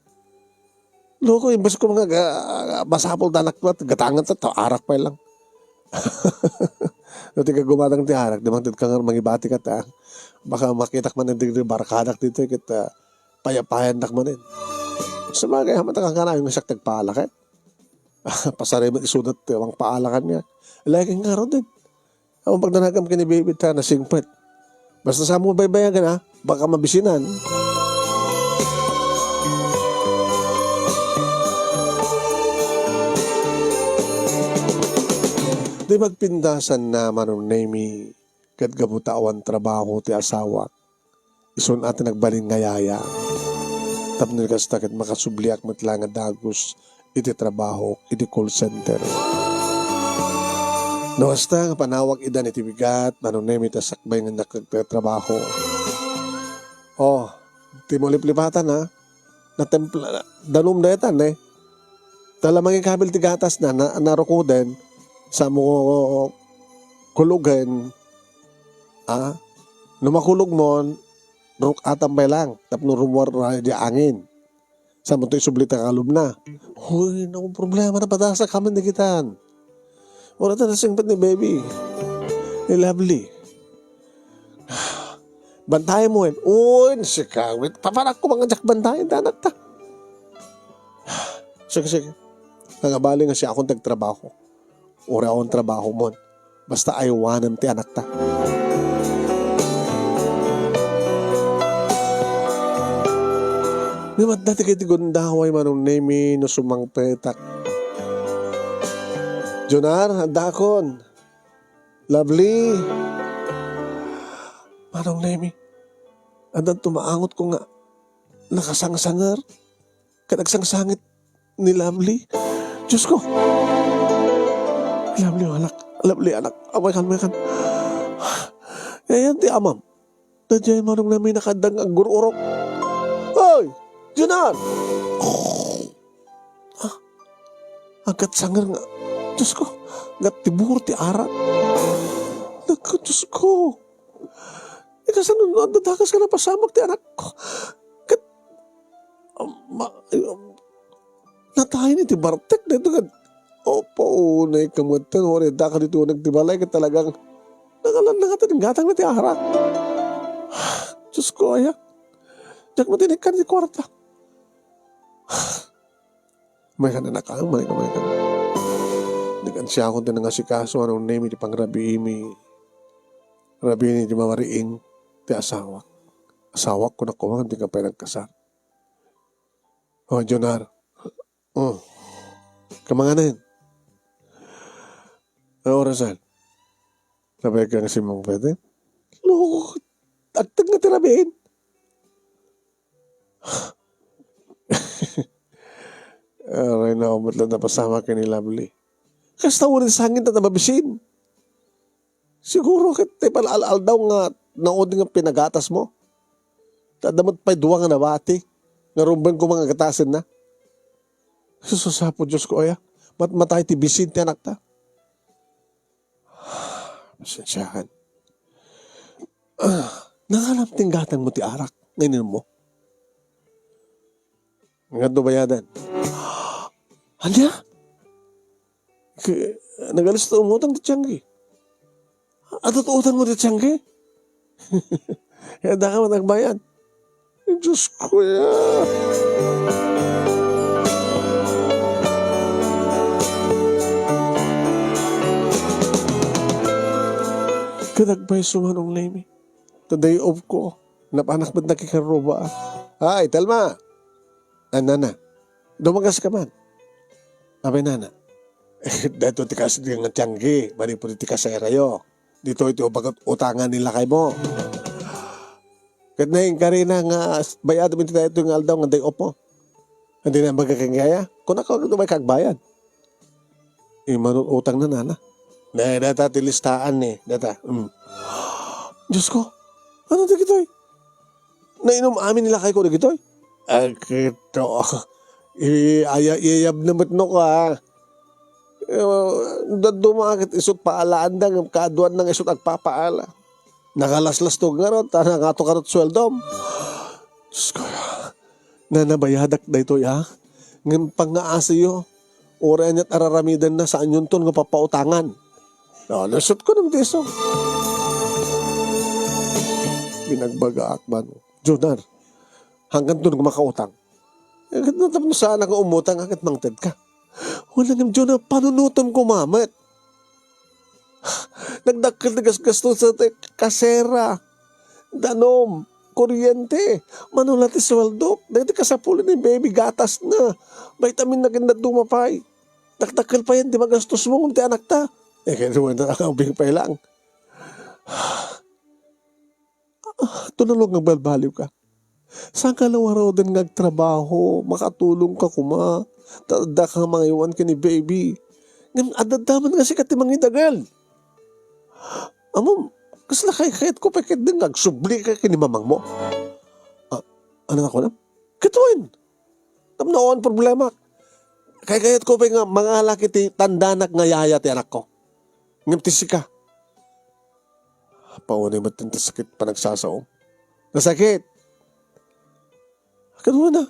Loko, imbes ko nga ga-, masapul ta anak, gatangan ta, ta arak pay lang. No, ti gumatang ti arak, di mangted ka nga mangibati ket, ah, baka makitak man dagiti barkadak ditoy ket, ah, payapayandak manen. Sabagay, haman ta kankanayon nga siak ti agpaala ket. Pasarem met isuda ti mangpaalakan nga. Laeng ngaruden. Awan pagdanagam ken ni baby ta nasingpet. Basta saan mo baybayagan, ha? Baka mabisinan. Di magpindasan na, Manong Nemi, ket gapu ta awan trabaho ti asawak. Isun a ti nagbalin nga yaya. Tapno kasta ket makasubliak met la nga dagus iti trabaho iti call center. No kasta nga panawag idan iti bigat, Manong Nemi, ta sakbay nga nagtrabaho. Oh, ti mo liplipatan, ha? Natempla, danum daytan, eh. Ta la mangikabil ti gatas na, na, narukuden, sa mo kulugen, ah, no makulog mo, ruk-atan pay lang, tapno rumuar ra di angin. Sa mo to isubli ta kalubna. Hoy, naku, problema na padasa kami ni kitan. Wala ta nasingpet ni baby. Ni Lovely. Bantayan mo, eh. Uy, nasikawit. Papanak ko mga jak bantayan, anak ta. Sige, sige. Nangabali nga siya akong tagtrabaho. Uraon trabaho mo. Basta aywanem ti anakta. Ni madda ti kiti gundaway, Manong Nemi, no sumangpetak. Jonar, addakon. Lovely. Manong Nemi, addan tumaangot ko nga nakasangsanger. Ket agsangsangit ni Lovely. Diyos ko! Lovely, anak. Lovely, anak. Amaykan, amaykan. Ayan ti amam. Daydiay Manong Nemi, nakadda nga aggur-urok. Hoy! Jonar! Ah, Agkat sanger nga, Diyos ko, agkat ti buro ti arak. Nagko, Diyos ko. Ikasano no adda dakes nga napasamak ti anakko? Ket, um, ma-, um, natayen iti bartek daytoy ket, o, paunay ka met, uray adda ka ditoy uneg ti balay ket talagang nangalan na nga ti gatangna ti arak. Diyos ko, aya. Diak met inikkan ti kuarta. Maykan, anak, ah, maykan, maykan. Diak ansiakon ti nangasikaso, ano, nemi ti pangrabiimi. Rabiini ti mamariing ti asawak. Asawak, kunak koma, diak pay nagkasar. O, Jonar. O. Kamanganen. Ano orasan? Napay kang simang pwede? Loko, agtag nga ti rabiin. Aray, na, met lang napasamak ken ni Lovely. Kasta uray sangin ta mabisin. Siguro ket ti pal-al-aldaw nga naudi nga pinagatas mo. Ta adda met pay dua nga nabati. Nga rumbeng koma nga gatasenna. Sus, Apo Dios ko, aya. Matmatay ti bisin ti anakta. Pasensiakan. Ah, nangalam ti gatang mo ti arak nga ininum mo. Ngadto bayadan. Ania? K-, nagalis ta umutang ti tianggi. Adda ti utang mo ti tianggi? Kaya da ka man agbayad. Diyos ko, ya. Kadagpay sumanong Lemi. Ta day off ko. Napanak met nakikarruba. Ay, Telma! Ay, nana. Dumagas ka man. Abay, nana. Daytoy ti kas-, nga tianggi, manipud iti kaserayo. Ditoy ti ubagat utangan ni lakay mo. Ket nainkarina nga bayad mo iti daytoy nga aldaw nga day off mo. Hindi na baga kang gaya. Kuna ka, umay kagbayad. Immanun utang na, nana. Ne, data ti listaan ni. Data. Mm. Diyos ko, ano dagitoy? Nainum amin ni lakay ko dagitoy? Akito. I-, aya-, iyayab na met no ka. Eh, dadduma ket isut paalaanda ngem kaaduanna nga isut agpapaala. Nakalaslas to ngarud, ta nangato kanut sueldom. Diyos ko, nanabayadak daytoy, a. Ngem pangngaasiyo, uray aniat araramidenna, saanyonton nga papautangan. No, lusot ko ng diso. Binagbagaak man. Jonar, hangganton nga makautang. Eh, ket no tapno saanak nga umutang, a, ket mangted ka. Wala ngem, Jonar, panunotem koma met. Nagdakkel ti gasgastos ti kasera, danum, kuryente, mano la ti sueldok, dagiti kasapulan ni baby, gatasna, vitamin na ken dadduma pay. Dakdakkel pay ti magastos mo ngem ti anakta. Eh, kaya naman na ubing pay lang. Ah, tunaluag nga balbaliw ka. Saan ka lawaruden nga agtrabaho? Makatulong ka koma. Ta adda ka mangaywan ken ni baby. Ngem adda man nga sika ti mangidagel. Ammom, kasla kay kayat ko pay ket nga agsubli ka ken ni mamang mo. Ah, ano na ko na? Ket wen? Tapno awan problema. Kay kayat ko pay nga mangalak iti tandanak nga yaya ti anakko. Ngem ti sika, paunay met ti sakit panagsasao. Nasakit. Ket wen na.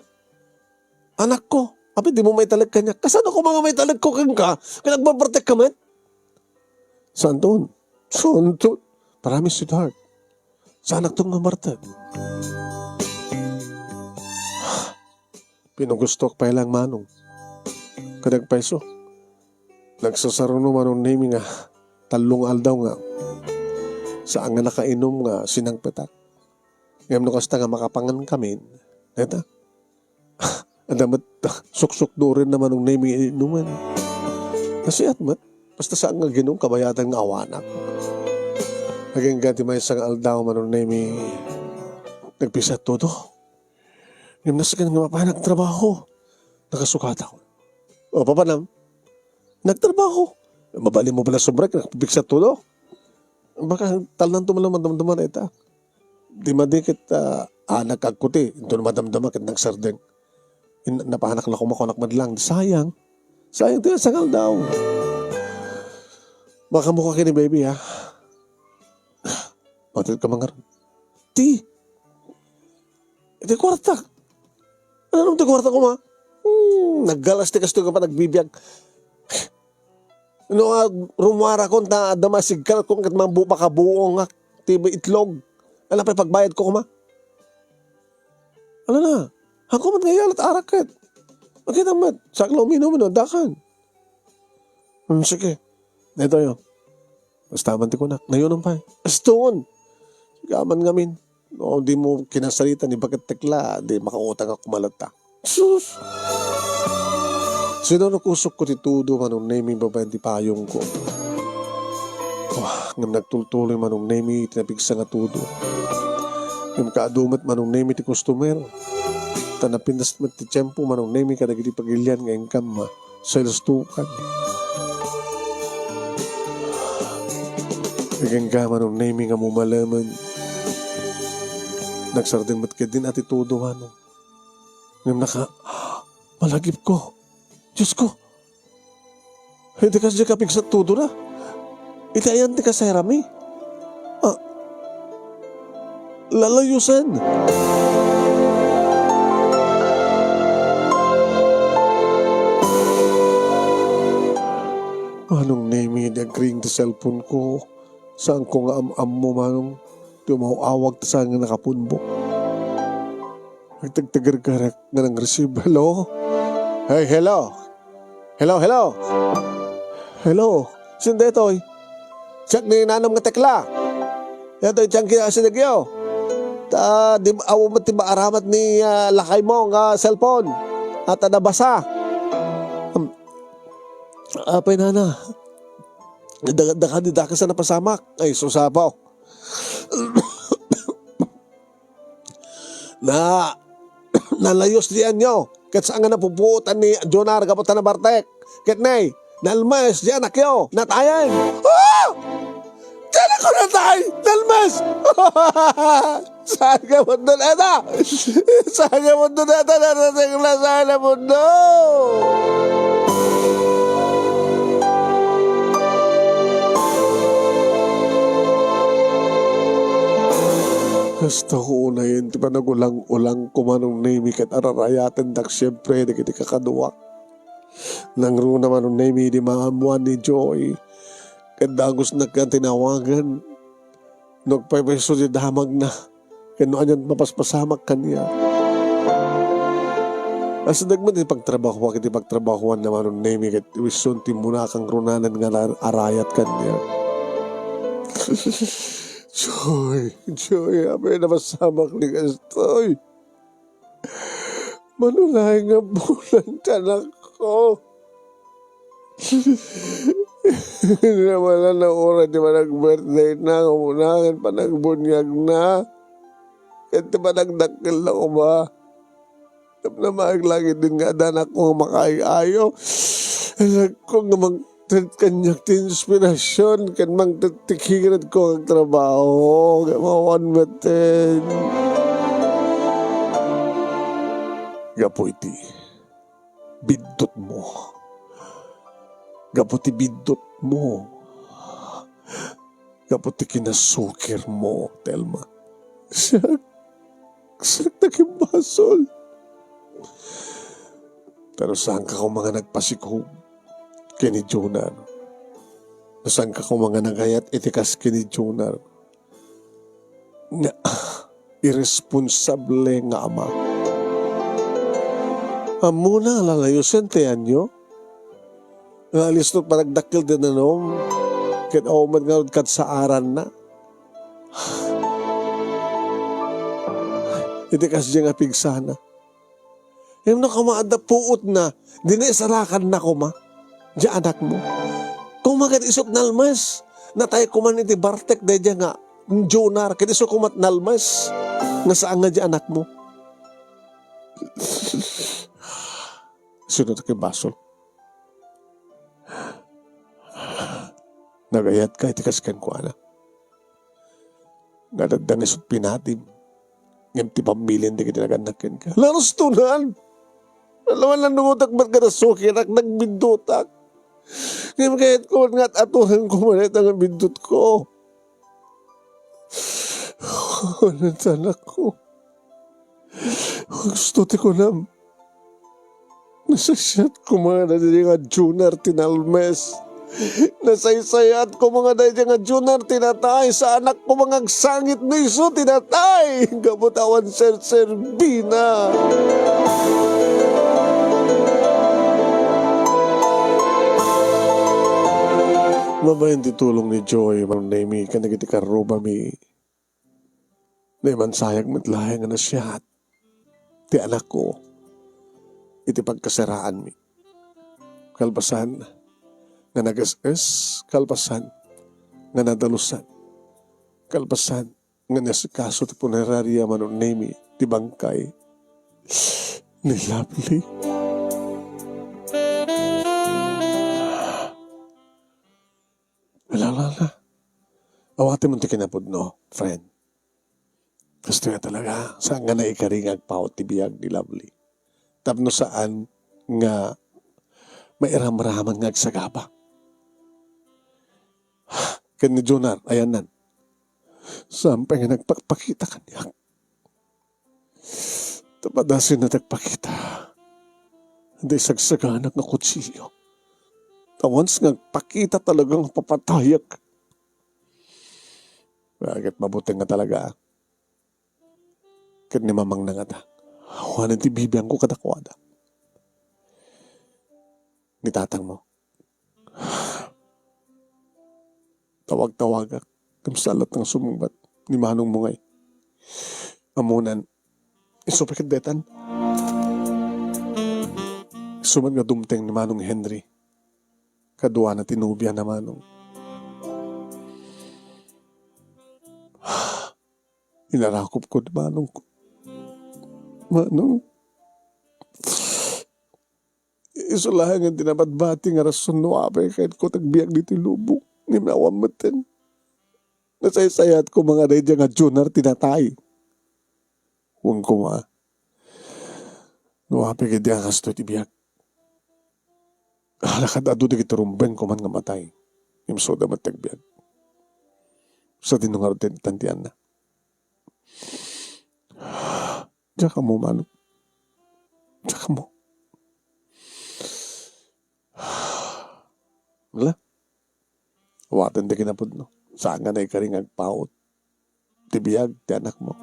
Anakko, apay dimo maitalek kaniak? Kasano koma nga maitalekko kenka? Ket agbarbartek ka met? Saanton? Saanton? Promise, sweetheart. Saanakton nga martek. Pinugustoak pay lang, manong. Kadagpayso. Nagsasaruno, manong Nemi, nga tallo nga aldaw nga saan nga nakainum nga sinangpetak. Ngem no kasta nga makapangan kami, neta? Adda met suksukduren na, manong Nemi, nga inumen. Nasiat met. Basta saan nga aginum, kabayatan nga awanak. Agingga ti maysa nga aldaw, manong Nemi, nagpigsa todo. Ngem nasken nga mapanak trabaho. Nakasukatak. O, papanam? Nagtrabaho. Mabalin mo pala sumrek, nagpigsa todo. Baka talnan to man lang madamdama na ita. Di madi ket, ah, ah, nagkagkuti. Ito na madamdama ket nagsardeng. In-, napanak la kumakunak madlang. Sayang. Sayang ti sangaldaw. Makamuka ken ni baby, ha? Matedka man ngarud. Ti, iti kuartak. Ano ti kuartak, kuma? Hmm, naggalas ti kastoy nga panagbibiag. No, ah, rumuarakon ta adda masigkalkon ket mambu-, makabuongak ti itlog. Ala pay pagbayadko, kuma? Ala na. Haanko met nga iyalat arak ket. Makita met, sakla uminum, no, addakan. Hmm, sige. Daytoy, oh. Basta man ti kunak. Nayonon pay. Aston! Sigaman ngamin. No, di mo kinasarita ni Baket Tekla, di makautang ako malata. Sus! Sinarukusokko ti todo, Manong Nemi, babaen ti payongko. Wah, ngem nagtultuloy, Manong Nemi, ti napigsa nga todo. Ngem kaadu met, Manong Nemi, ti customer. Ta napintas met ti tiempo, Manong Nemi, kadagiti pagilian nga inkam, ah, sales token. Ikenka, Manong Nemi, nga mumalemen. Nagsardeng met ketdin a ti todo, Manong. Ngem naka-, malagipko. Diosko. Iti kasdi a pigsa ti todona. Iti ayan ti kasayarami. Ah. Lalayosen. Manong Nemi, di agring ti cellphone ko. Saanko nga am-ammo, Manong. Ti umaw-awag ta saan nga nakapunbok. Nagtagtagargarek nga nang-receive. Hello? Hey, hello? Hello, hello? Hello? Sino daytoy? Siak ni Nanam nga Tekla. Daytoy ti kinasidegyo. Ta, di, awan met ti maaramat ni, ah, lakaymo nga cellphone. At nabasa. Um, apay, nana. Da, da, da, dakes a napasamak. Ay, susapaw. Na, nalayos diay anyo. Ket saan nga napupuotan ni Jonar gapu ta nabartek. Ket nay, nalmes diay anakyo. Natayen. Ah! Diay anakko natay! Nalmes! Saan nga mundo dayta? Saan nga mundo dayta? Narating na saan nga mundo? Gusto ko unayen ti panagulang-ulang ko, Manong Nemi, ket ararayatendak siempre dagiti kakaduak. Nangruna, Manong Nemi, idi maammoan ni Joy ket dagusna nga tinawagen. No agpayso ti damagna, ken no anian mapaspasamak kaniak. Asideg met ti pagtrabahoak iti pagtrabahoanna, Manong Nemi, ket wisyon ti muna kangrunanen nga ara-, arayat kaniak. Joy, Joy, apay napasamak ni kastoy? Mano laeng nga bulan ti anakko? Naman na oras ti panag-birthday na, umuna, ken panagbunyag na. Ken ti panagdakkel na koma. Tapno maaglagidan nga adda anakko nga makaay-ayo. Anakko nga mang-, Ket kaniak ti inspirasyon ken mangtitikiredko nga agtrabaho, nga mawan metten. Gapu iti biddutmo. Gapu ti biddutmo. Gapu ti kinasukirmo, Telma. Siak, siak nakimbasol. Pero saanka koma nga nagpasikog ken ni Jonar? Saanka koma nga nagayat iti kas ken ni Jonar? Nga, irresponsable nga ama. Ammona nga lalayosen ti anyo? Nga alisto panagdakkel ti danum, ket awan met ngarud kadsaaranna. Iti kasdiay nga pigsana. Ngem no koma adda puotna, dina isarakanna koma, diay anakmo. Koma ket isut' nalmes, natay koman iti bartek daydiay nga Jonar, ket isu komat nalmes, nga saan nga diay anakmo. Sino ti kibasol? Nagayatka iti kas kenkuana. Nga adda isut' pinatim, ngem ti pamilian dagiti nagannak kenka. Larustonan! Awan lang nugutak, ba't kada sukirak, nagbiddutak. Ngem kayatko nga at-aturen ko man ita nga biddutko. Awan lang, anakko. Gusto ti kunam. Nasaysayaat koma nga daydiay nga Junar ti nalmes. Nasaysayaat koma nga daydiay nga Junar ti natay. Saanak koma nga agsangit no isu ti natay. Gapu ta awan serserbina. Mabain ti tulong ni Joy, Manong Nemy, ken dagiti karrubami. Naimansayak met laeng nga nasiat ti anakko iti pagkasaraanmi. Kalpasan nga nages-es, kalpasan nga nadalusan, kalpasan nga nasikaso ti puneraria, Manong Nemy, ti bangkay ni Lovely. Ala, ala, ala. Awatem ti kinapudno, friend. Kastoy a talaga, saan nga naikari nga agpaut ti biag ni Lovely. Tapno saan nga mairamraman nga agsagaba. Ken ni Junar, ayanna. Saan pay nga nagpakpakita kaniak. Ta padasen a nagpakita. Iti sagsaganak nga kutsilio. Ta once nga agpakita talaga nga papatayak. Ket mabuteng nga talaga. Ket ni mamangna ngata. Awan ti bibiangko kadakuada. Ni tatangmo. Tawag-tawagak. Ngem sa latta nga sumungbat ni manongmo ngay. Ammonan, isu pay ket detan. Isu met nga dumteng ni Manong Henry. Kaduana ti nobiana, Manong. Inarakopko ni manongko. Manong, isu laengen ti nabatbati nga rason no apay kayatko ti agbiag ditoy lubong. Ngem awan metten. Nasaysayaat koma nga daydiay nga Junar ti natay. Wen koma. No apay ketdi a kastoy ti biag. Hala, kad-adu dagiti rumbeng koma nga matay. Ngem isuda met ti agbiag. Sadino ngarud ti tantianna? Diak ammo, Manong. Diak ammo. Ala. Awaten ti kinapudno. Saan nga naikari nga agpaut ti biag ti anakmo.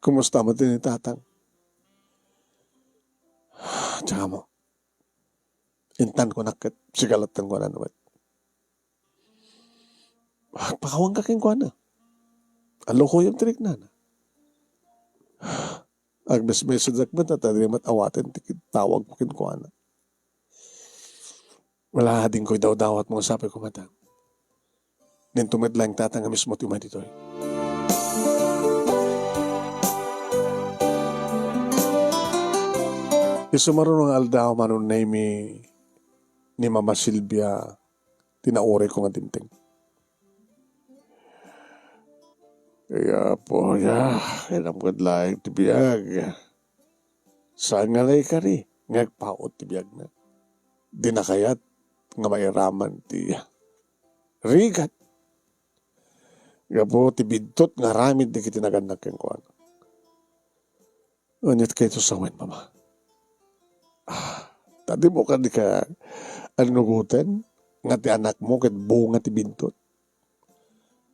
Kumusta met ni tatang? Diak ammo. Intan kunak ket sigalattan kuana met. Agpakawanka kenkuana. Allokoyem ti riknana. Agmesmessedak met ta di met awaten ti tawagko kenkuana. Wala, adingko idawdawat mo nga sapay ko mata. Ninto met laeng tatang nga mismo ti umay ditoy. Isu maruno nga aldaw, Manong Nemy, ni Mama Silvia, ti nauray ko nga dimteng. Ay, Apo, ya, inam kad laeng ti biag. Saan nga naikari nga agpaut ti biagna? Di nakayat nga mairaman ti rigat. Gapu ti bidtot nga aramid dagiti nagannak kenkuana. Aniat kayto sawen, Mama? Ah, ta dimo kadi ka annugoten nga ti anakmo ket bunga ti bidtot?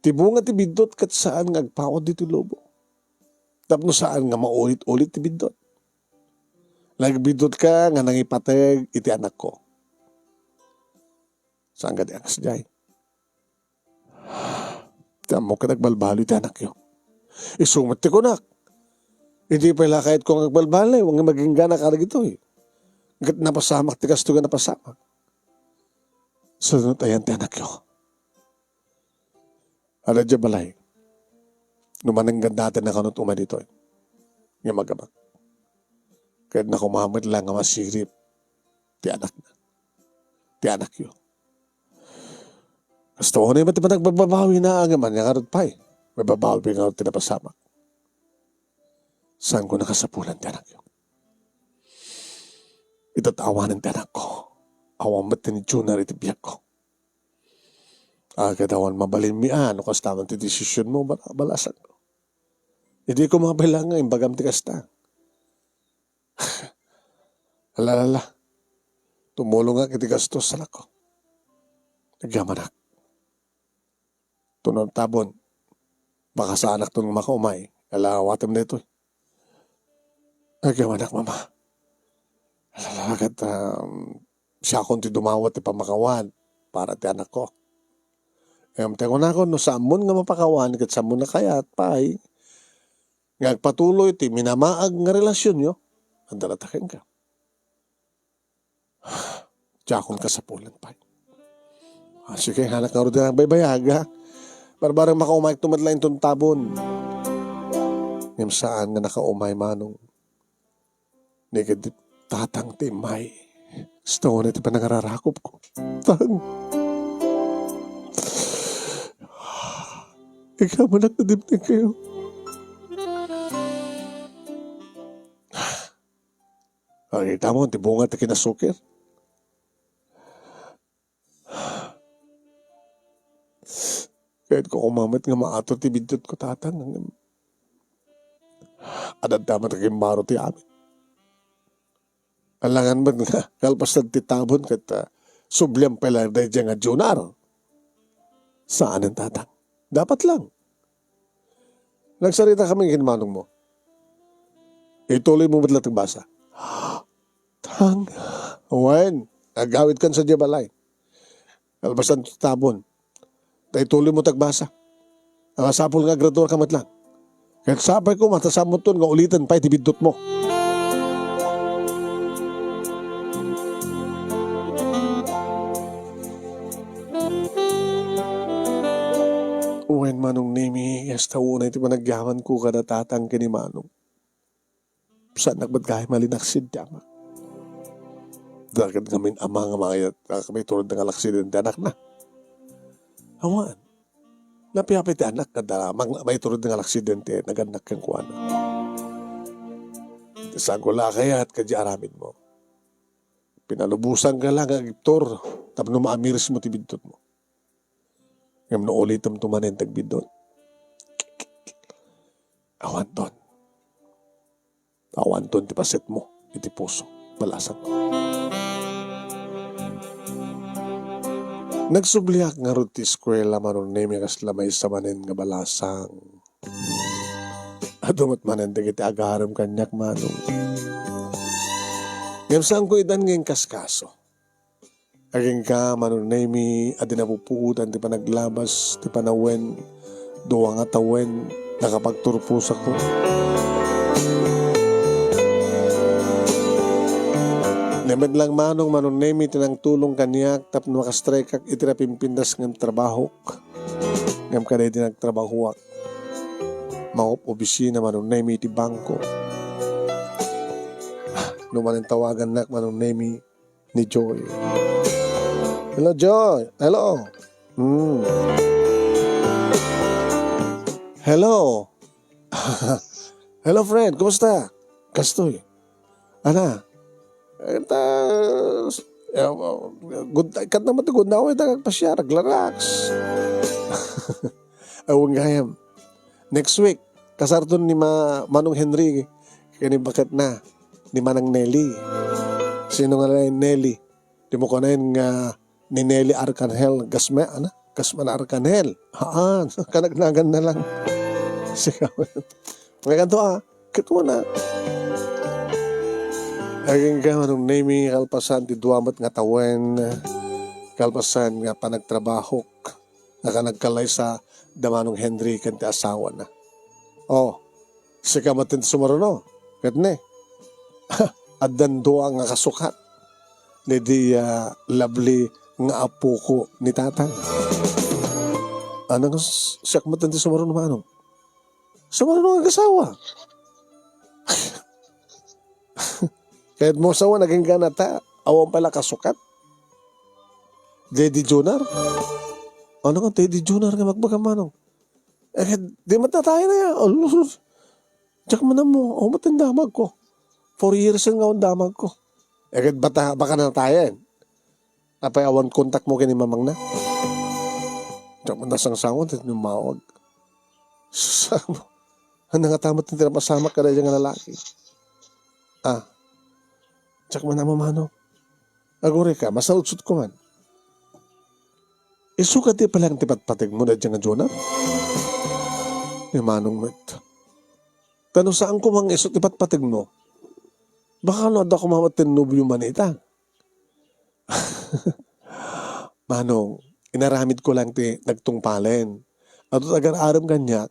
Ti bunga ti bidtot ket saan nga agpaut ditoy lubong. Tapno saan nga maulit-ulit ti bidtot. Nagbiddotka nga nangipateg iti anakko. Saan kadi a kasdiay? Ti ammok ket agbalbaliw ti anakyo. Isu met ti kunak. Idi pay la kayatko nga agbalbaliw, nga maginggana kadagitoy. Ket napasamak ti kastoy nga napasamak. Sadino ayan ti anakyo? Adda idiay balay. No manenggandaten na kanut umay ditoy. Nga magabak. Ket nakumamet lang nga masirip ti anakna. Ti anakyo. Kasta unay met ti panagbababawi na nga man nga ngarud pay. Mababawi pay ngarud ti napasamak. Saan ko nakasapulan ti anakyo? Ita ta awanen ti anakko. Awan met ti ni Junior iti biagko. Agad awan mabalinmi a no kasta man ti desisionmo, bala-, balasangko. Idi ko mabilang nga imbagam ti kasta. Ala, ala, ala. Tumulongak iti gastos, anakko. Agyamanak. Tunot tabon. Baka saanakton makaumay. Ala, awatem daytoy. Agyamanak, mama. Ala, ala, ket, um, siakon ti dumawat ti pammakawan para ti anakko. Ngem ti kunakon, no saanmon nga mapakawan, ket saanmon a kayat pay, nga agpatuloy ti minamaag nga relasionyo, adda latta kenka. Diakon kasapulan pay. Ah, sige, hanak ngarud nga agbaybayag, ha? Barbareng makaumayek met laeng inton tabon. Ngem saan nga nakaumay, manong. Ni ket tatang ti immay. Kasta unay ti panangararakopko. Tang. Agyamanak, nadimdem kayo. Nakita mo, ti bunga ti kinasukir. Kayatko koma met nga maator ti biddutko, tatang. Adda met a kimmaro ti amin. Alangan met nga, kalpasan ti tabon ket, ah, subliam pay laeng daydiay nga Junior. Saanen, tatang. Dapat lang. Nagsarita kami ken manong mo. Ituloy mo met laeng ti agbasa. Tang. Wen, agawidkan sadiay balay. Kalpasan ti tabon. Ta ituloy mo ti agbasa. Masapul nga agradua ka met laeng. Ket sapay koma ta saanmoton nga uliten pay ti biddutmo. Wen, Manong Nemi, kasta unay ti panagyamanko kada tatang ken ni Manong. Saanak met gayam a linaksid ti ama. Dakket ngamin ama nga mangayat a maiturod nga laksid ti anakna. Awan. Napiapay ti anak kada mang-, maiturod nga laksid ti nagannak kenkuana. Ti saan ko la a kayat kadi aramidmo. Pinalubosanka la nga agibtur tapno maamirismo ti biddutmo. Ngem no ulitemto manen ti agbiddut, awanton. Awanton ti pasetmo iti puso. Balasang. Nagsubliak ngarud ti eskuela, Manong Nemi, kasla maysa manen nga balasang. Adu met manen dagiti agarem kaniak, Manong. Ngem saanko idan nga inkaskaso. Agingga, Manong Nemi, a di napupuotan ti panaglabas, ti panawen, dua nga tawen, nakapagturposako. Ni met lang, Manong, Manong Nemi, ti nangtulong kaniak tapno makastrikak iti napimpintas nga trabahok. Ngem kadaydi nagtrabahoak. Mangup-obisina, Manong Nemi, iti bangko. No manen tawagannak, Manong Nemi, ni Joy. Hello, Joy. Hello. Hmm. Hello. Hello, friend. Kumusta? Kastoy. Ana? Eh, ta-, eh, good, kat naman ti good na ako, ita agpasiar, aglaraks. Awan gayam. Next week, kasarton ni Ma-, Manong Henry, kani baketna, ni Manang Nelly. Sino nga ni Nelly? Di mo kunaen nga ni Nelly Arcangel, gasma, ana? Gasma na Arcangel. Haan, kanagnagan na lang. Sigaw. Ngayon to, ah, kituan na. Agingga, Manong Nemi, kalpasan ti dua met nga tawen, kalpasan nga panagtrabahok, nga kanagkalaysa da Manong Henry ken ti asawana. Oh, sika met ti sumaruno, ket ne? Addan dua nga kasukat. Ni di, ah, lovely nga apoko ni tatang. Ano nga s-, siak met ti sumaruno, Manong? Sumaruno nga agasawa. Kayat mo asawa, naging gana ta, awan pala kasukat. Daddy Junior? Ano nga, Daddy Junior nga magbaga, Manong? Eh, di matatayo na yan. Alus. Diak man mo, awan met ti damag ko. Four years nga ang damag ko. Agad bata, baka natayen. Apay awan kontakmo ken ni mamangna? Diak man nasangsangon, ti tumawag. Sus, ania ngata met ti napasamak kadaydiay nga lalaki? Ah, diak man ammo, Manong. Aguray ka, masautsotko man. Isu kadi pay laeng ti patpategmo daydiay nga Jonar? Ni Manong met. Ta no saanko man nga isu ti patpategmo, baka no adda koma met ti nobio man ita. Manong, inaramidko laeng ti nagtungpalen. Adu ti agar-arem kaniak,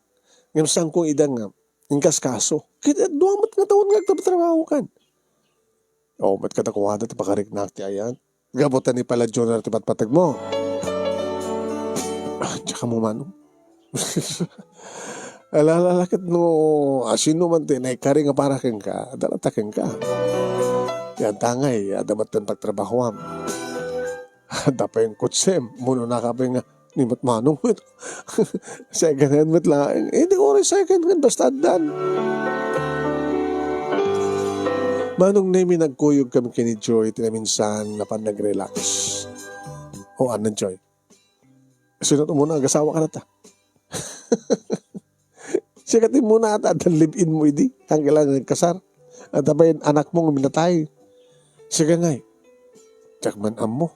ngem saanko ida nga inkaskaso. Ket dua met nga tawen nga agtratrabahokan. O, met kadakuada ti pakariknak ti ayat. Gapu ta ni pala Jonar ti patpategmo. Ah, diak ammo, Manong. Ala, ala, ala, ket no, ah, sino man ti naikari nga para kenka, adda latta kenka. Ti adda ngay, adda met ti pagtrabahoam. Adda pay nga kotsem, umuna ka pay nga, ni met Manong met. Second hand met laeng. Eh, di ko rin second hand, basta addan. Manong Nemi, nagkuyog kami ken ni Joy, ti naminsan, napan nag-relax. O, ano, Joy? Sino to muna, agasawa ka na ta? Sika ti muna ata, adda live-in mo idi. Ang kailangan nagkasar. At apay anakmo nga minatay. Sika ngay. Diak man ammo.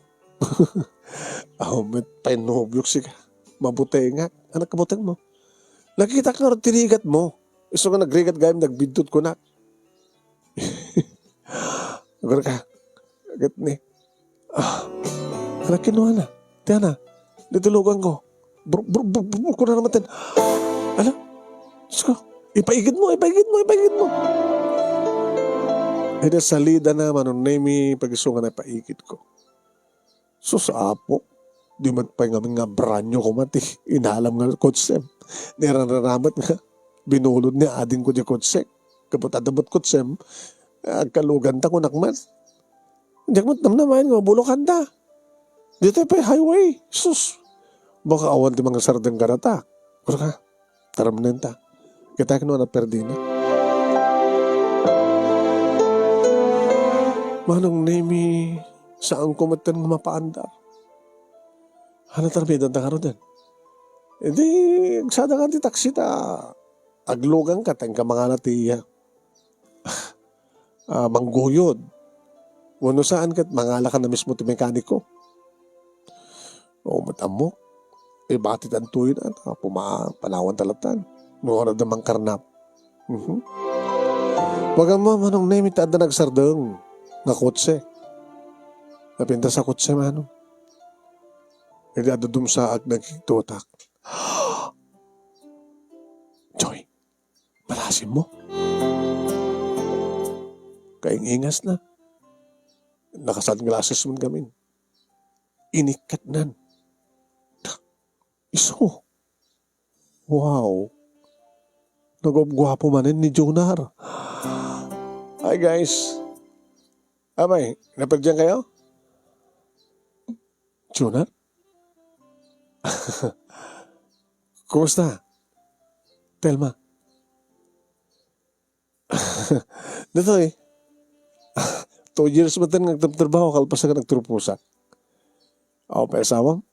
Aw, met pay nobiok sika. Mabutengak. Anak kabuteng mo. Nakitak nga ti rigatmo. Isu nga nagrigat gayam, nagbidtot kunak. Agar ka. Ket ni. Ah. Ala, kinuana. Ti ana. Ditoy luganko. Bur-, bur-, bur-, bur-, kuna naman ten. Ala. Diyos ko. Ipaigid mo, ipaigid mo, ipaigid mo. Ida salida na, Manong Nemi, pag-isu nga naipaigid ko. Sus, Apo. Di met pay ngamin nga brand new koma ti inalam nga kotsem. Niranranamet nga binulod ni adingko di kotsek. Gapu ta adda met kotsem, agkaluganta kunak met. Diak met namnamaen nga mabulokanta. Ditoy pay highway. Sus. Baka awan ti mangisardeng kadata. Kuna ka, taramnenta. Kita kano na perdina. Manong Nemi, saanko met nga mapaandar. Ano tarbidan ta karon den? Idi, agsada ka ti taksi ta aglugan ka, ta inka mangala ti, ah, ah, mangguyod. Wenno saan ket mangala ka na mismo ti mekaniko. O, met ammok. Ibati tantoy na, ta puma-, panawan ta latan. No, ano da mangkarnap. Mhm. Pag-ammo, Manong Nemi, ta adda nagsardeng nga kotse. Napintas a kotse, Manong. Idi adda dumsaak, nagkigtotak. Joy, malasim mo. Kaing-ingas na. Naka-sunglasses man kami. Inikkatnan. Isu. Wow. Nagguapguapo manen ni Jonar. Hi, guys. Abay, naperdian kayo? Jonar? Kumusta? Telma? Ditoy, two years met nga agtrabtrabaho, kalpasan nga nagturposak. Awan pay asawam?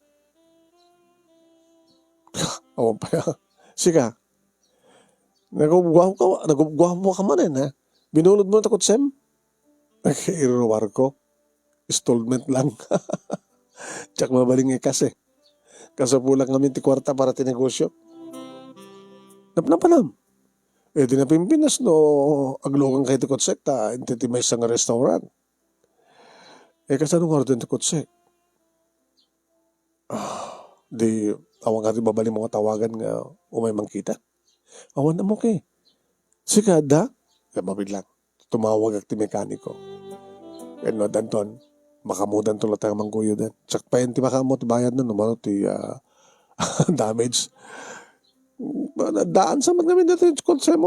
Awan pay, ah. Sika, nagguapguapo ka, nagguapguapo ka manen, ha? Binulod mo na ti kotsem? Iruruar ko. Installment lang. Diak mabalin nga ikas, eh. Kasapulak ngamin ti kuarta para ti negosyo. Napnapanam. Eh, di napimpinas no aglugan kayo ti kotsek ta inted ti maysa nga restaurant. Eh, kasano nga orden ti kotsek? Ah, di, awan nga ti mabalin mo nga tawagan nga umay mangkita? Awan amok, eh. Sika, adda? Mabiit lang. Tumawagak ti mekaniko. Ken no addanton, makaammodanto latta nga mangguyoden. Siak pay ti makaammo ti bayadna, no mano ti, ah, damage. Daan sa met ngamin daytoy ti kotsem.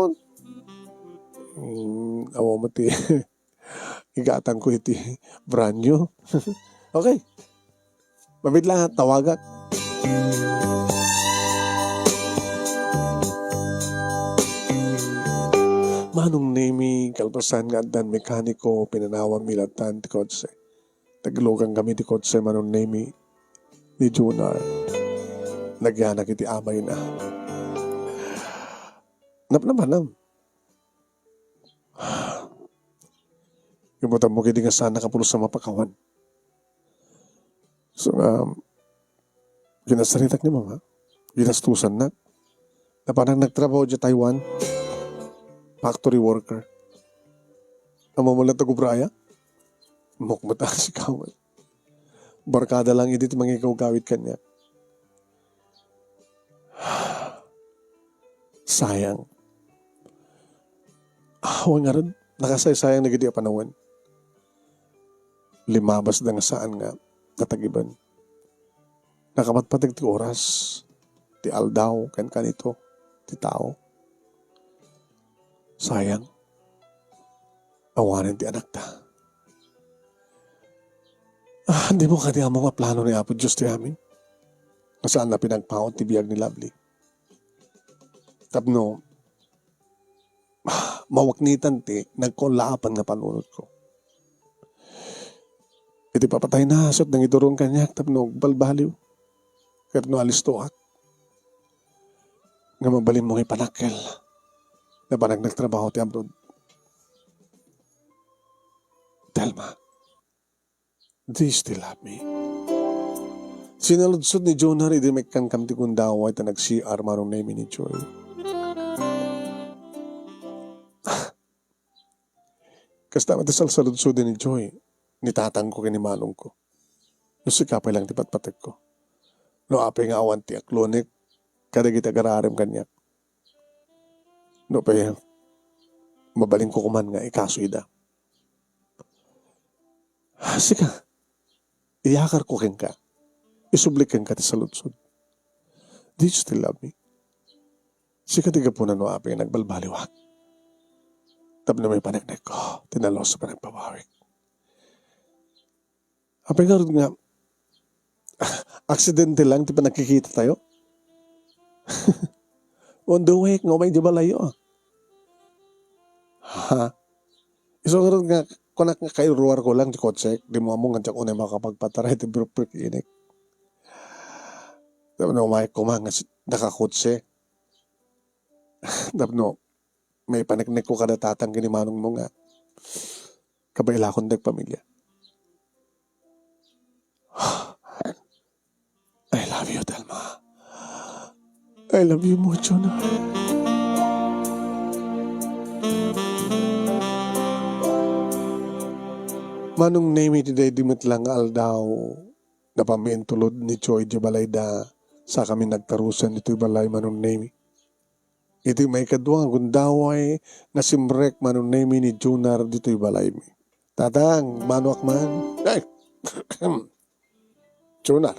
Hmm, awan met ti igatangko iti brand new. Okay. Mabiit lang, ha, tawagak. Manong Nemi, kalpasan nga addan mekaniko, pinanawanmi lattan ti kotse. Naglugankami ti kotse, Manong Nemi, ni Junar. Nagyanak iti amayna. Napnapanam. Ibutammo kidi nga saan nakapulos a mapakawan. So, um, kinasaritak ni Mama. Ginastusannak. Napanak nagtrabaho diay Taiwan. Factory worker. Ammom laeng ti agubraya? Mukmut a sikawan. Barkada lang idi ti mangigawgawid kaniak. Sayang. Awan ngarud, nakasaysayang dagiti a panawen. Limabasda nga saan nga natagiben. Nakapatpateg ti oras, ti aldaw, ken kanito, ti tao. Sayang. Awanen ti anakta. Ah, dimo kadi ammo nga plano ni Apo Dios ti amin? Nga saanna pinagpaut ti biag ni Lovely. Tapno, mawaknitan ti nagkullaapan nga panunotko. Iti papatayna, ket nangiturong kaniak tapno agbalbaliw. Ket no alistoak, nga mabalinmo nga ipanakkel. Napanak nagtrabaho ti abroad. Telma, do you still love me? Sinaludsod ni Jonar idi maikkankam ti gundaway ta nag-C R Manong Nemi ni Joy. Kasta met ti salsaludsoden ni Joy, ni tatangko ken ni manongko. No sika pay lang ti patpategko. No apay nga awan ti aklonek kadagiti agararem kaniak. No pay, mabalinko koman nga ikaso ida. Sika, iyakarko kenka. Isublik kenka ti saludsod. Do you still love me? Sika ti gapuna no apay nga nagbalbaliwak. Tapno maipaneknekko ti nalus a panagpabawik. Apay ngarud nga, aksidente lang ti panagkikitatayo? On the way nga umay di balayyo. Ha? Isu ngarud nga, kunak nga kairuarko lang ti kotsek, dimo ammo nga diak unay makapagpataray ti bruprik inik. Tapno umay koma nga si-, nakakotse. Tapno, maipaneknekko kada tatang ken ni manongmo nga kabaelakon ti agpamilya. I love you, Telma. I love you more, Jonah. Manong Nemi, ti daydi met la nga aldaw, napanmi intulod ni Joy di balayda, sakami nagtarusan ditoy balay, Manong Nemi. Iti maikadua nga gundaway, nasimrek Manong Nemi ni Junar ditoy balaymi. Tatang, manuak man. Ay! Junar.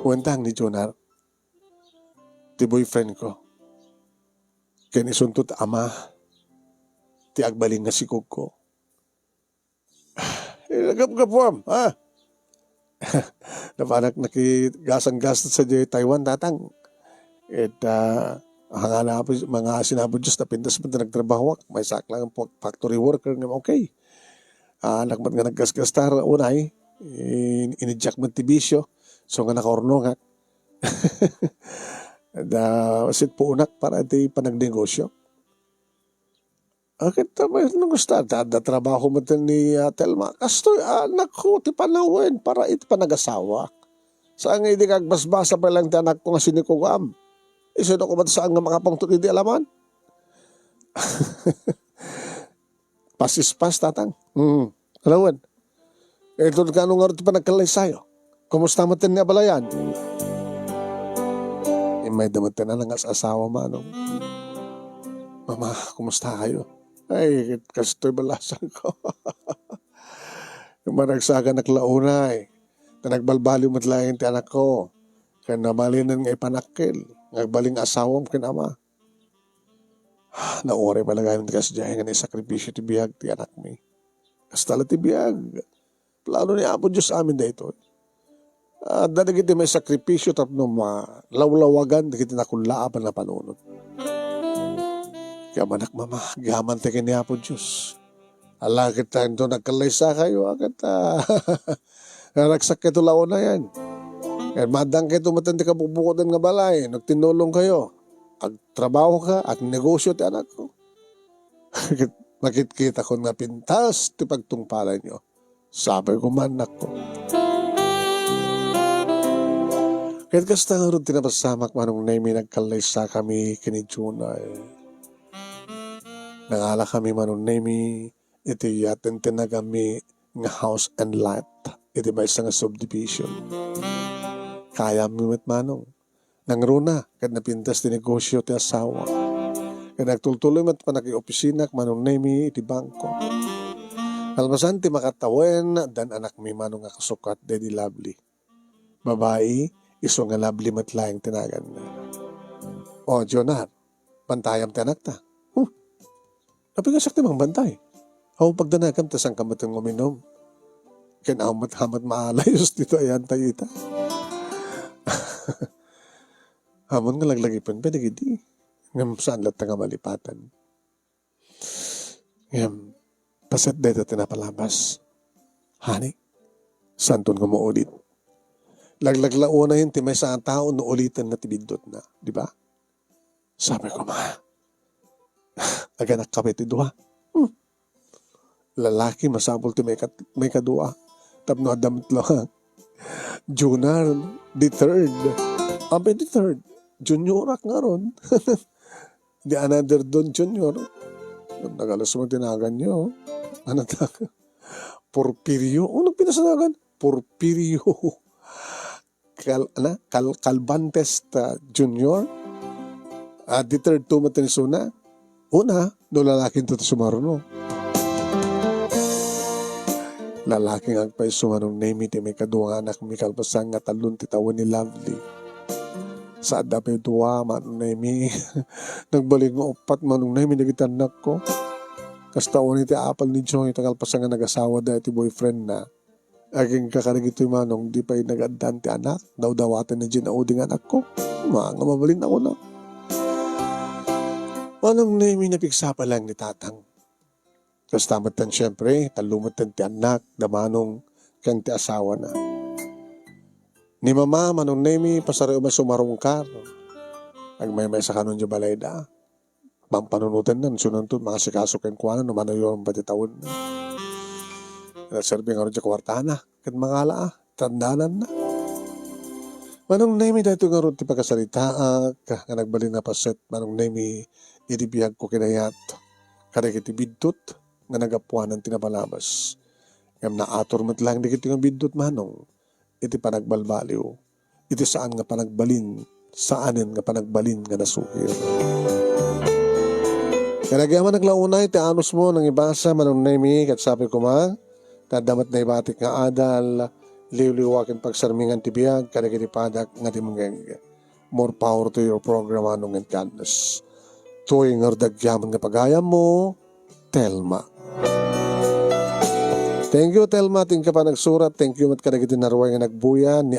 Wentang ni Junar. Ti boyfriend ko. Ken isunto ti ama. Ti agbalin nga sikog ko. Eh, gap-, gapuam, ha? Napanak nakigasang-gastos sa di Taiwan, tatang. It, ah, hanga na po, mga sinabi Diyos, napintas mo na nagtrabaho, may saklang po factory worker nga okay. Ah, anak met nga naggasgastar, unay, in-, inidyak met ti bisyo. So nga nakaurnongak. Da, sit po unak para iti panagnegosyo. Akin ta may nung gusta, da, da trabaho mo ni, ah, Telma. Kastoy, ah, anak ko, ti panawen para iti panagasawa. Saan nga idi agbasbasa pa lang ti anak ko nga sinikugam. Isu ko man saan nga makapangtod idi alaman? Pasispas, tatang. Hmm. Alawan. Ito ka, ano nga rin ti panagkalaysayo? Kumusta mo ni abalayan? Imay da mo tinanang as asawa, manong. Mama, kumusta kayo? Ay, kastoy balasan ko. Yung managsaga naglaunay. Na nagbalbaliw met laeng ti anak ko. Kaya namalinen nga ipanakkel. Nagbaling asawam ken ama. Nauray pay la gayam ti kasdiay nga naisakripisyo ti biag ti anakmi. Kasta la ti biag. Plano ni Apo Dios amin daytoy. Adda dagiti maisakripisyo tapno malawlawagan dagiti nakullaapan a panunot. Agyamanak, Mama, agyaman ti ken ni Apo Dios. Ala, ket ta inton nagkallaysakayo, a, ket, ah, naragsakkayto la unayen. Ket maaddangkayto met ti kabukbukotan nga balay, no agtinnulongkayo. Agtrabahoka, agnegosio ti anakko. Ket makitkitakon nga pintas ti pagtungpalanyo. Sapay koma, annakko. Ket kasta ngarud ti napasamak, Manong Nemy, nagkallaysakami ken ni Junard. Nangalakami, Manong Nemy, iti yaten ti naganmi nga house and lot iti maysa nga subdivision. Kayammi met, Manong. Nangruna ket napintas ti negosio ti asawa. Ket nagtultuloy met pannakiopisina, Manong Nemy, iti bangko. Kalpasan ti makatawen, addan anakmi, Manong, nga kasukat daydi Lovely. Babai, isu nga Lovely met laeng ti naganna. O, Junard, bantayam ti anakta. Hmm. Apay nga siak ti mangbantay? Awan pagdanagam ta saanka met nga uminum. Ken awan met, awan met maalayos ditoy ayantayo ita. Ammon nga laglagipen pay dagidi. Ngem saan latta nga malipatan. Ngem, paset dayta ti napalabas. Honey, saanton nga maulit. Laglaglaonayen ti maysa a tao no ulitenna ti biddutna, di ba? Sapay koma, aganakka pay ti dua. Hmm. Lalaki, masapul ti maika-, maikadua. Tapno adda met la Junard the third. Apay the third? Juniorak ngarud. The another Don Junior. Nagalas mo tinagan niyo. Ano ta? Porfirio. Ano pinasanagan? Porfirio. Cal-, ano? Cal-, Calvantes, ah, Junior. Ah, the third two met ni isuna. Una, no lalaki ti sumaruno. Lalaki nga agpayso, Manong Nemy, ti maikadua nga anakmi kalpasan nga tallon ti tawen ni Lovely. Sa adda pay dua, Manong Nemy. Nagbalin nga uppat, Manong Nemy, dagiti annakko. Kasta unay ti apal ni Joy, ta kalpasan nga nagasawada iti boyfriendna. Agingga kadagitoy, Manong, di pay nagaddaan ti anak, dawdawatenna diay naudi nga anakko. Ania nga mabalin a kunam? Manong Nemy, napigsa pay laeng ni Tatang. Kasta metten, siempre, tallo metten ti annak, da Manong ken ti asawana. Ni Mama, Manong Nemy, pasarayo met sumarungkar. Agmaymaysa kanon diay balayda. Pampanunotenna, no sinonto mangasikaso kenkuana, no manayon pay ti tawenna. Nagserbi ngarud diay kuartana, ket mangala a, tandananna. Manong Nemy, daytoy ngarud ti pakasaritaak nga nagbalin a paset, Manong Nemy, iti biagko kinayat kadagiti biddut nga naggapuanan ti napalabas. Ngem naatur met laeng dagiti nga biddut, Manong, iti panagbalbaliw, iti saan nga panagbalin, saanen nga panagbalin nga nasukir. Ket agyamanak la unay ti anusmo, nangibasa, Manong Nemy, ket sapay koma, ta adda met naibatik nga adal, liwliwa ken pagsarmingan ti biag kadagiti padak nga dimngeg. More power to your program, Manong, and God bless. Toy nga agyaman nga pagayammo, Telma. Thank you, Telma, ti inka panagsurat. Thank you met kadagiti narua nga nagbuya ni